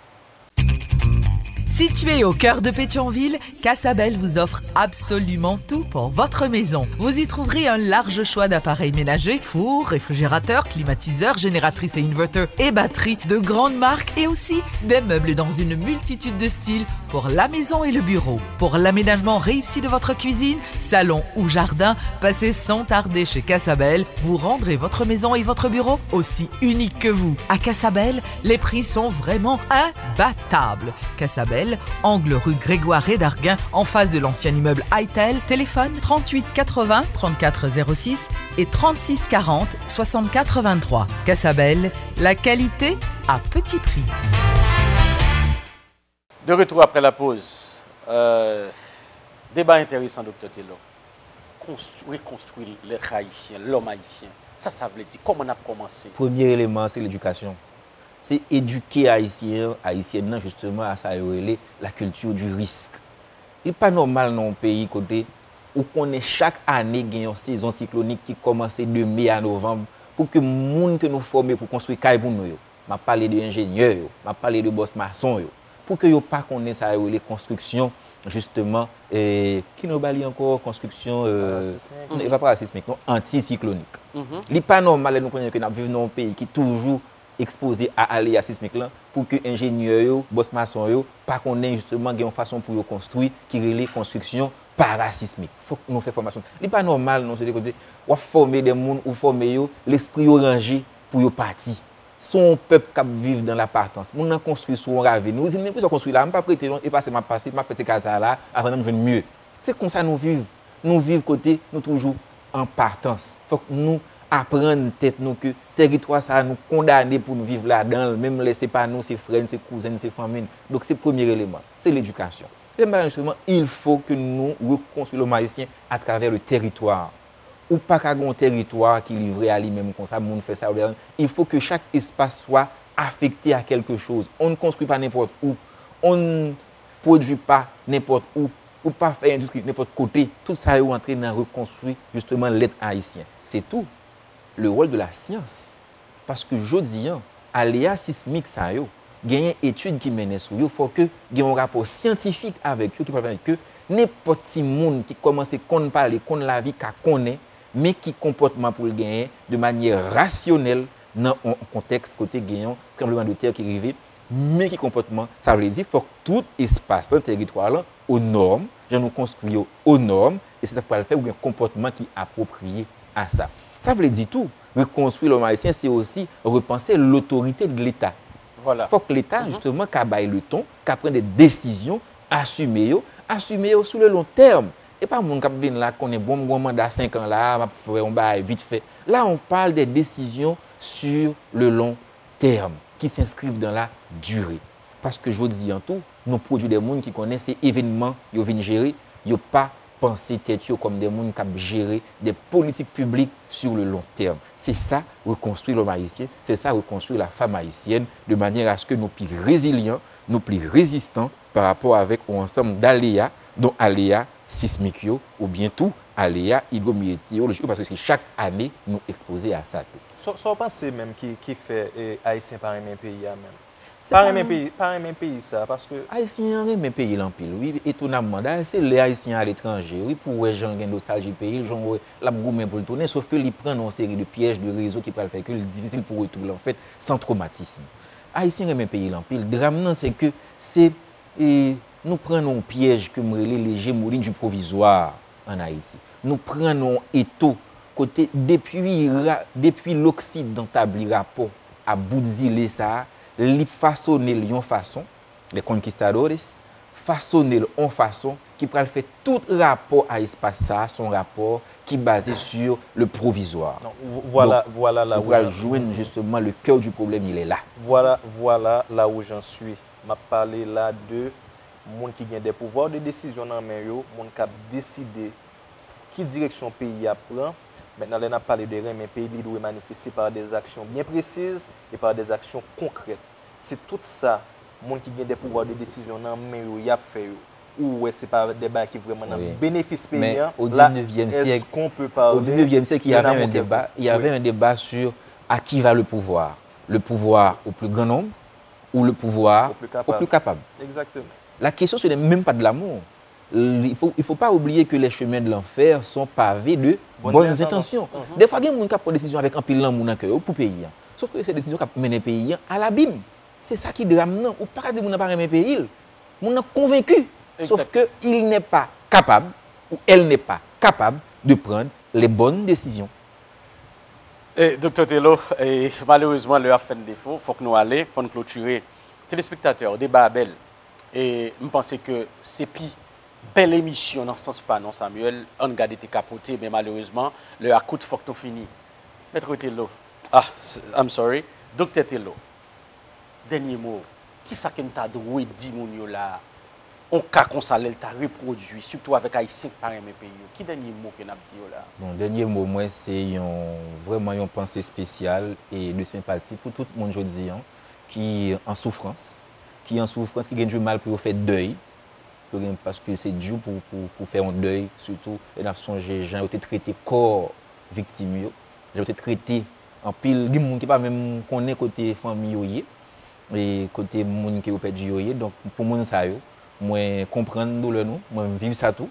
Situé au cœur de Pétion-Ville, Casabelle vous offre absolument tout pour votre maison. Vous y trouverez un large choix d'appareils ménagers, four, réfrigérateur, climatiseur, génératrice et inverter et batterie de grandes marques et aussi des meubles dans une multitude de styles pour la maison et le bureau. Pour l'aménagement réussi de votre cuisine, salon ou jardin, passez sans tarder chez Casabelle. Vous rendrez votre maison et votre bureau aussi unique que vous. À Casabelle, les prix sont vraiment imbattables. Casabelle, angle rue Grégoire Rédarguin, en face de l'ancien immeuble Itel. Téléphone trente-huit quatre-vingts trente-quatre zéro six et trente-six quarante soixante-quatre vingt-trois. Casabelle, la qualité à petit prix. De retour après la pause. Euh, deba enteresan, Doktè Thelo. Konstwi, rekonstwi lèt ayisyen, lòm ayisyen. Sa sa vle di? Kòman n ap kòmanse? Premye eleman an, se ledikasyon. Se edike Ayisyen an, Ayisyèn nan, jisteman, a sa yo rele la culture du risque. Li pa nòmal nan yon peyi kote ou konnen chak ane gen yon sezon siklonik ki kòmanse de me a novanm pou ke moun ke nou fòme pou konstwi kay pou nou yo, m ap pale de enjenyè yo, m ap pale de bòs mason yo, pou ke yo pa konnen sa yo rele konstriksyon, jisteman, eh, ki non yo ba li ankò, konstriksyon, eh, non, e pa parasismik, non, antisiklonik. Li pa nòmal lè nou konnen ke n ap viv nan yon peyi ki toujou ekspoze a aleya sismik lan, pou ke enjenyè yo, bòs mason yo, pa konnen jisteman gen yon fason pou yo konstwi ki rele konstriksyon parasismik. Fòk nou fè fòmasyon. Li pa nòmal, non, se de kote w ap fòme de moun, ou fòme yo, lespri yo ranje pou yo pati. Se yon pèp k ap viv dan lapatans. Moun nan konstwi sou yon ravin. Ou di, "Men poukisa w konstwi la? M p ap rete non, e pase m ap pase, m ap fè ti kay sa a la, atandan m jwenn mye." Se konsa nou viv. Nou viv kote nou toujou an patans. Fòk nou aprann tèt nou ke tèritwa sa a, nou kondane pou nou viv ladan l, menm lè se pa nou, se frè n, se kouzen n, se fanmi n. Donk, se premye eleman, se ledikasyon. Dezyèm bagay, jisteman, il faut que nou rekonstwi lòm ayisyen atravè le tèritwa. Ou pa ka gen yon tèritwa ki livre a li menm konsa, moun fè sa yo bezwen. Il faut que chaque espace soit affecté à quelque chose. On ne construit pas n'importe où. On ne produit pas n'importe où. Ou pa fè endistri nenpòt kote. Tout sa yo antre nan rekonstwi, jisteman, lèt ayisyen. Se tou le rôle de la science. Paske jodi an, aleya sismik sa yo, genyen etid ki mennen sou yo, fò ke gen yon rapò syantifik avèk yo ki pral pèmèt ke nenpòt timoun ki kòmanse konn pale, konn lavi, ka konnen, men ki konpòtman pou l genyen de manyè rasyonèl nan yon kontèks kote gen yon tranblemanntè ki rive, men ki konpòtman, sa vle di, fòk tout espas lan, tèritwa lan, o nòm, jan nou konstwi yo o nòm, e se sa k pral fè ou gen konpòtman ki apwopriye a sa. Sa vle di tou, rekonstwi lòm ayisyen, se osi repanse l'autorité de l'État. Fòk Leta, jisteman, ka bay le ton, ka pran de desizyon, asime yo, asime yo sou le long tèm. E pa moun k ap vin la konnen, "Bon, m gen yon manda senk an la, m ap fè yon bagay vit fè." La, on parle des décisions sur le long terme, qui s'inscrivent dans la durée. Paske jodi an tou, nou pwodui de moun ki konnen se evènman yo vin jere, yo pa panse tèt yo kòm de moun k ap jere de politik piblik sur le long terme. Se sa, rekonstwi lòm ayisyen, se sa, rekonstwi la fanm ayisyèn, de manyè aske nou pi rezilyan, nou pi rezistan pa rapò avèk yon ansanm daleya, dont aleya sismik yo, oubyen tou aleya idwometeyorolojik yo, paske se chak ane nou ekspoze a sa tou. Sa, sa w panse menm ki, ki fè, eh, Ayisyen pa renmen peyi a menm? Pa renmen peyi, pa renmen peyi sa, paske Ayisyen an renmen peyi l anpil, wi, etonamman. Dayè, se lè Ayisyen an aletranje, wi, pou w wè jan l gen nostalji peyi l, jan w wè l ap goumen pou l tounen, sof ke li pran nan yon seri de pyèj, de rezo ki pral fè ke l difisil pou retou l, anfèt, san twomatism. Ayisyen renmen peyi l anpil. Dram nan, se ke se, e, nou pran nan yon pyèj ke m rele l'hégémonie du provisoire en Haïti. Nou pran nan yon eto kote depi ra-, depi Loksidan tabli rapò a bout zile sa a, li fasone l yon fason, les conquistadores, fasone l yon fason ki pral fè tout rapò a espas sa a, se yon rapò ki baze sur le provisoire. Non, vo-, vwala, donk, vwala la ou pral jwenn jisteman le cœur du problème, il est là. Vwala, vwala la où j'en suis. M ap pale la de moun ki gen de pouvwa de desizyon nan men yo, moun k ap deside ki direksyon peyi a pran. Mentnan, lè n ap pale de renmen peyi, li dwe manifeste par des actions bien précises et par des actions concrètes. Se tout sa, moun ki gen de pouvwa de desizyon nan men yo, y ap fè yo. Ou wè, se pa de bagay ki vrèman nan benefis peyi an. La, est-ce qu'on peut parler de l'amour? Wi. Mais au dix-neuvième siècle, au dix-neuvième siècle, il y avait un débat, il y avait un débat sur à qui va le pouvoir. Le pouvoir au plus grand nombre ou le pouvoir au plus capable. Exactement. La question, ce n'est même pas de l'amour. Il faut, il faut pas oublier que les chemins de l'enfer sont pavés de bonnes intentions. Dèfwa, gen moun k ap pran desizyon avèk anpil lanmou nan kè yo pou peyi a. Sof ke se desizyon k ap mennen peyi a a labim. Se sa ki dram nan. Ou pa ka di moun nan pa renmen peyi l. Moun nan konvenki. Sof ke il n'est pas capable ou elle n'est pas capable de prendre les bonnes décisions. E, Doktè Tello, e, malerezman, lè a ap fè n defo, fòk nou ale, fò n klotire. Telespektatè, deba a bèl. E m panse ke se pi bèl emisyon nan sans pa non, Samuel. Ann gade te ka pote, men malerezman, lè a kout, fòk nou fini. Mèt Tello. Ah, s-, I'm sorry. Doktè Tello. Dènye mo, kisa ke n ta dwe di moun yo la a? On ka konsa lè l ta repwodui, sitou avèk Ayisyen k pa renmen peyi yo, ki dènye mo ke n ap di yo la a? Bon, dènye mo mwen, se yon, vrèman yon panse espesyal e de senpati pou tout moun jodi an. ki an soufrans, ki an soufrans, ki gen dimal pou yo fè dèy, pou yo gen, paske se di pou, pou, pou fè yon dèy, sitou lè n ap sonje jan yo te trete kò viktim yo, jan yo te trete anpil, gen moun ki pa menm konnen kote fanmi yo ye, e kote moun ke yo pèdi yo ye. Donk, pou moun sa yo, mwen konprann doulè nou, mwen viv sa tou,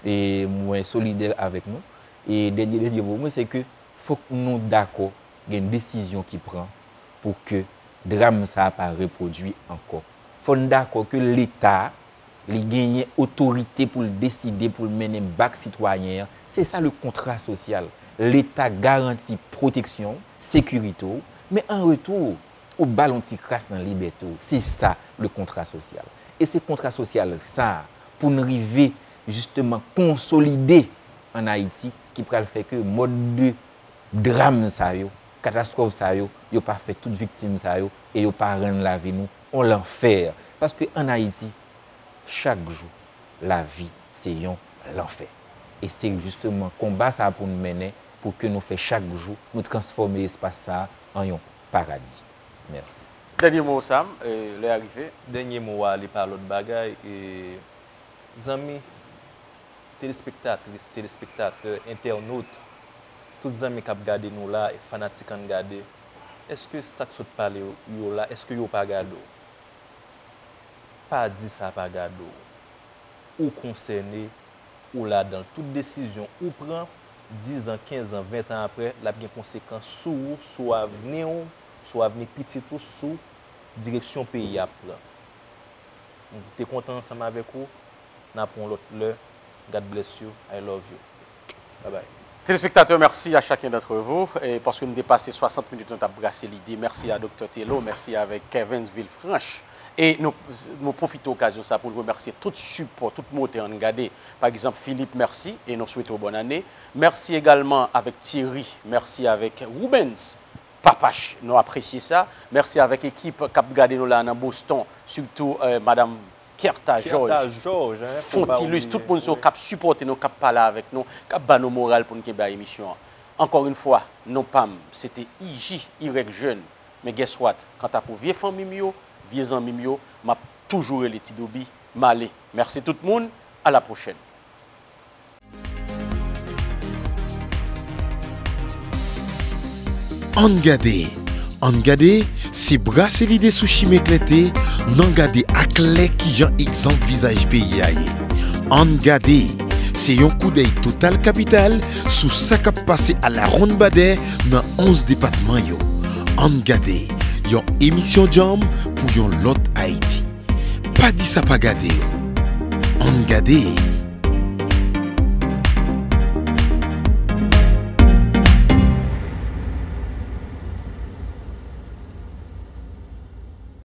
e mwen solidè avèk nou. E dènye, dènye mo mwen, se ke fòk nou dakò gen desizyon ki pran pou ke dram sa a pa repwodui ankò. Fò n dakò ke Leta, li genyen otorite pou l deside, pou l mennen bak sitwayen an. Se sa le kontra sosyal. Leta garanti pwoteksyon w, sekirite w, men an retou, ou ba l yon ti kras nan libète w. Se sa le kontra sosyal. E se kontra sosyal sa a pou n rive jisteman konsolide ann Ayiti ki pral fè ke mòd de dram sa yo, katastwòf sa yo, yo pa fè tout viktim sa yo e yo pa rann lavi nou on lanfè. Paske ann Ayiti, chak jou, lavi se yon lanfè. E se jisteman konba sa a pou n mennen pou ke nou fè chak jou nou transfòme espas sa a an yon paradi. Mèsi. Dènye mo, Sam, e, lè a rive. Dènye mo a, li pa lòt bagay, e, zanmi, telespektatris, telespektatè, entènot, tout zanmi k ap gade nou la, e fanatik Ann Gade, èske sa k sot pale yo la, èske yo pa gade w? Pa di sa pa gade w. Ou konsène, ou ladan l. Tout desizyon ou pran, diz an, kenz an, ven tan apre, l ap gen konsekans sou ou, sou avni w, sou avni pitit ou, sou direksyon peyi a ap pran. M te kontan ansanm avèk ou. N ap wè yon lòt lè. God bless you. I love you. Bye bye. Téléspectateurs, merci à chacun d'entre vous. Et parce que nous dépassons soixante minutes, nous avons brassé l'idée. Merci à Docteur Telo, merci avec Kevin Villefranche. E nou, nou pwofite okazyon sa pou n remèsye tout sipò, tout motè Ann Gade. Pa egzanp, Philippe, mèsi e nou swete w bòn ane. Mèsi egalman avèk Thierry, mèsi avèk Rubens, Papach, nou apresye sa. Mèsi avèk ekip k ap gade nou la nan Boston, sitou, eh, madanm Kerta George, George, hein, Fontilus, tout moun sa yo k ap sipòte nou, k ap pale avèk nou, k ap ba nou moral pou n kenbe a emisyon an. Encore une fois, non pa m, se te I J Y Jeune. Men guess what? Kanta pou vye fanmi m yo, vye zanmi m yo, m ap toujou rele Ti Doubi, m ale. Mèsi tout moun, à la prochaine. Ann Gade. Ann Gade, se brase lide sou chimen klète, n an gade aklè kijan egzanp vizaj peyi a ye. Ann Gade, se yon koudèy total kapital sou sa k ap pase alawonnbadè nan onz depatman yo. Ann Gade, yon emisyon djanm pou yon lòt Ayiti. Pa di sa pa gade w. Ann Gade.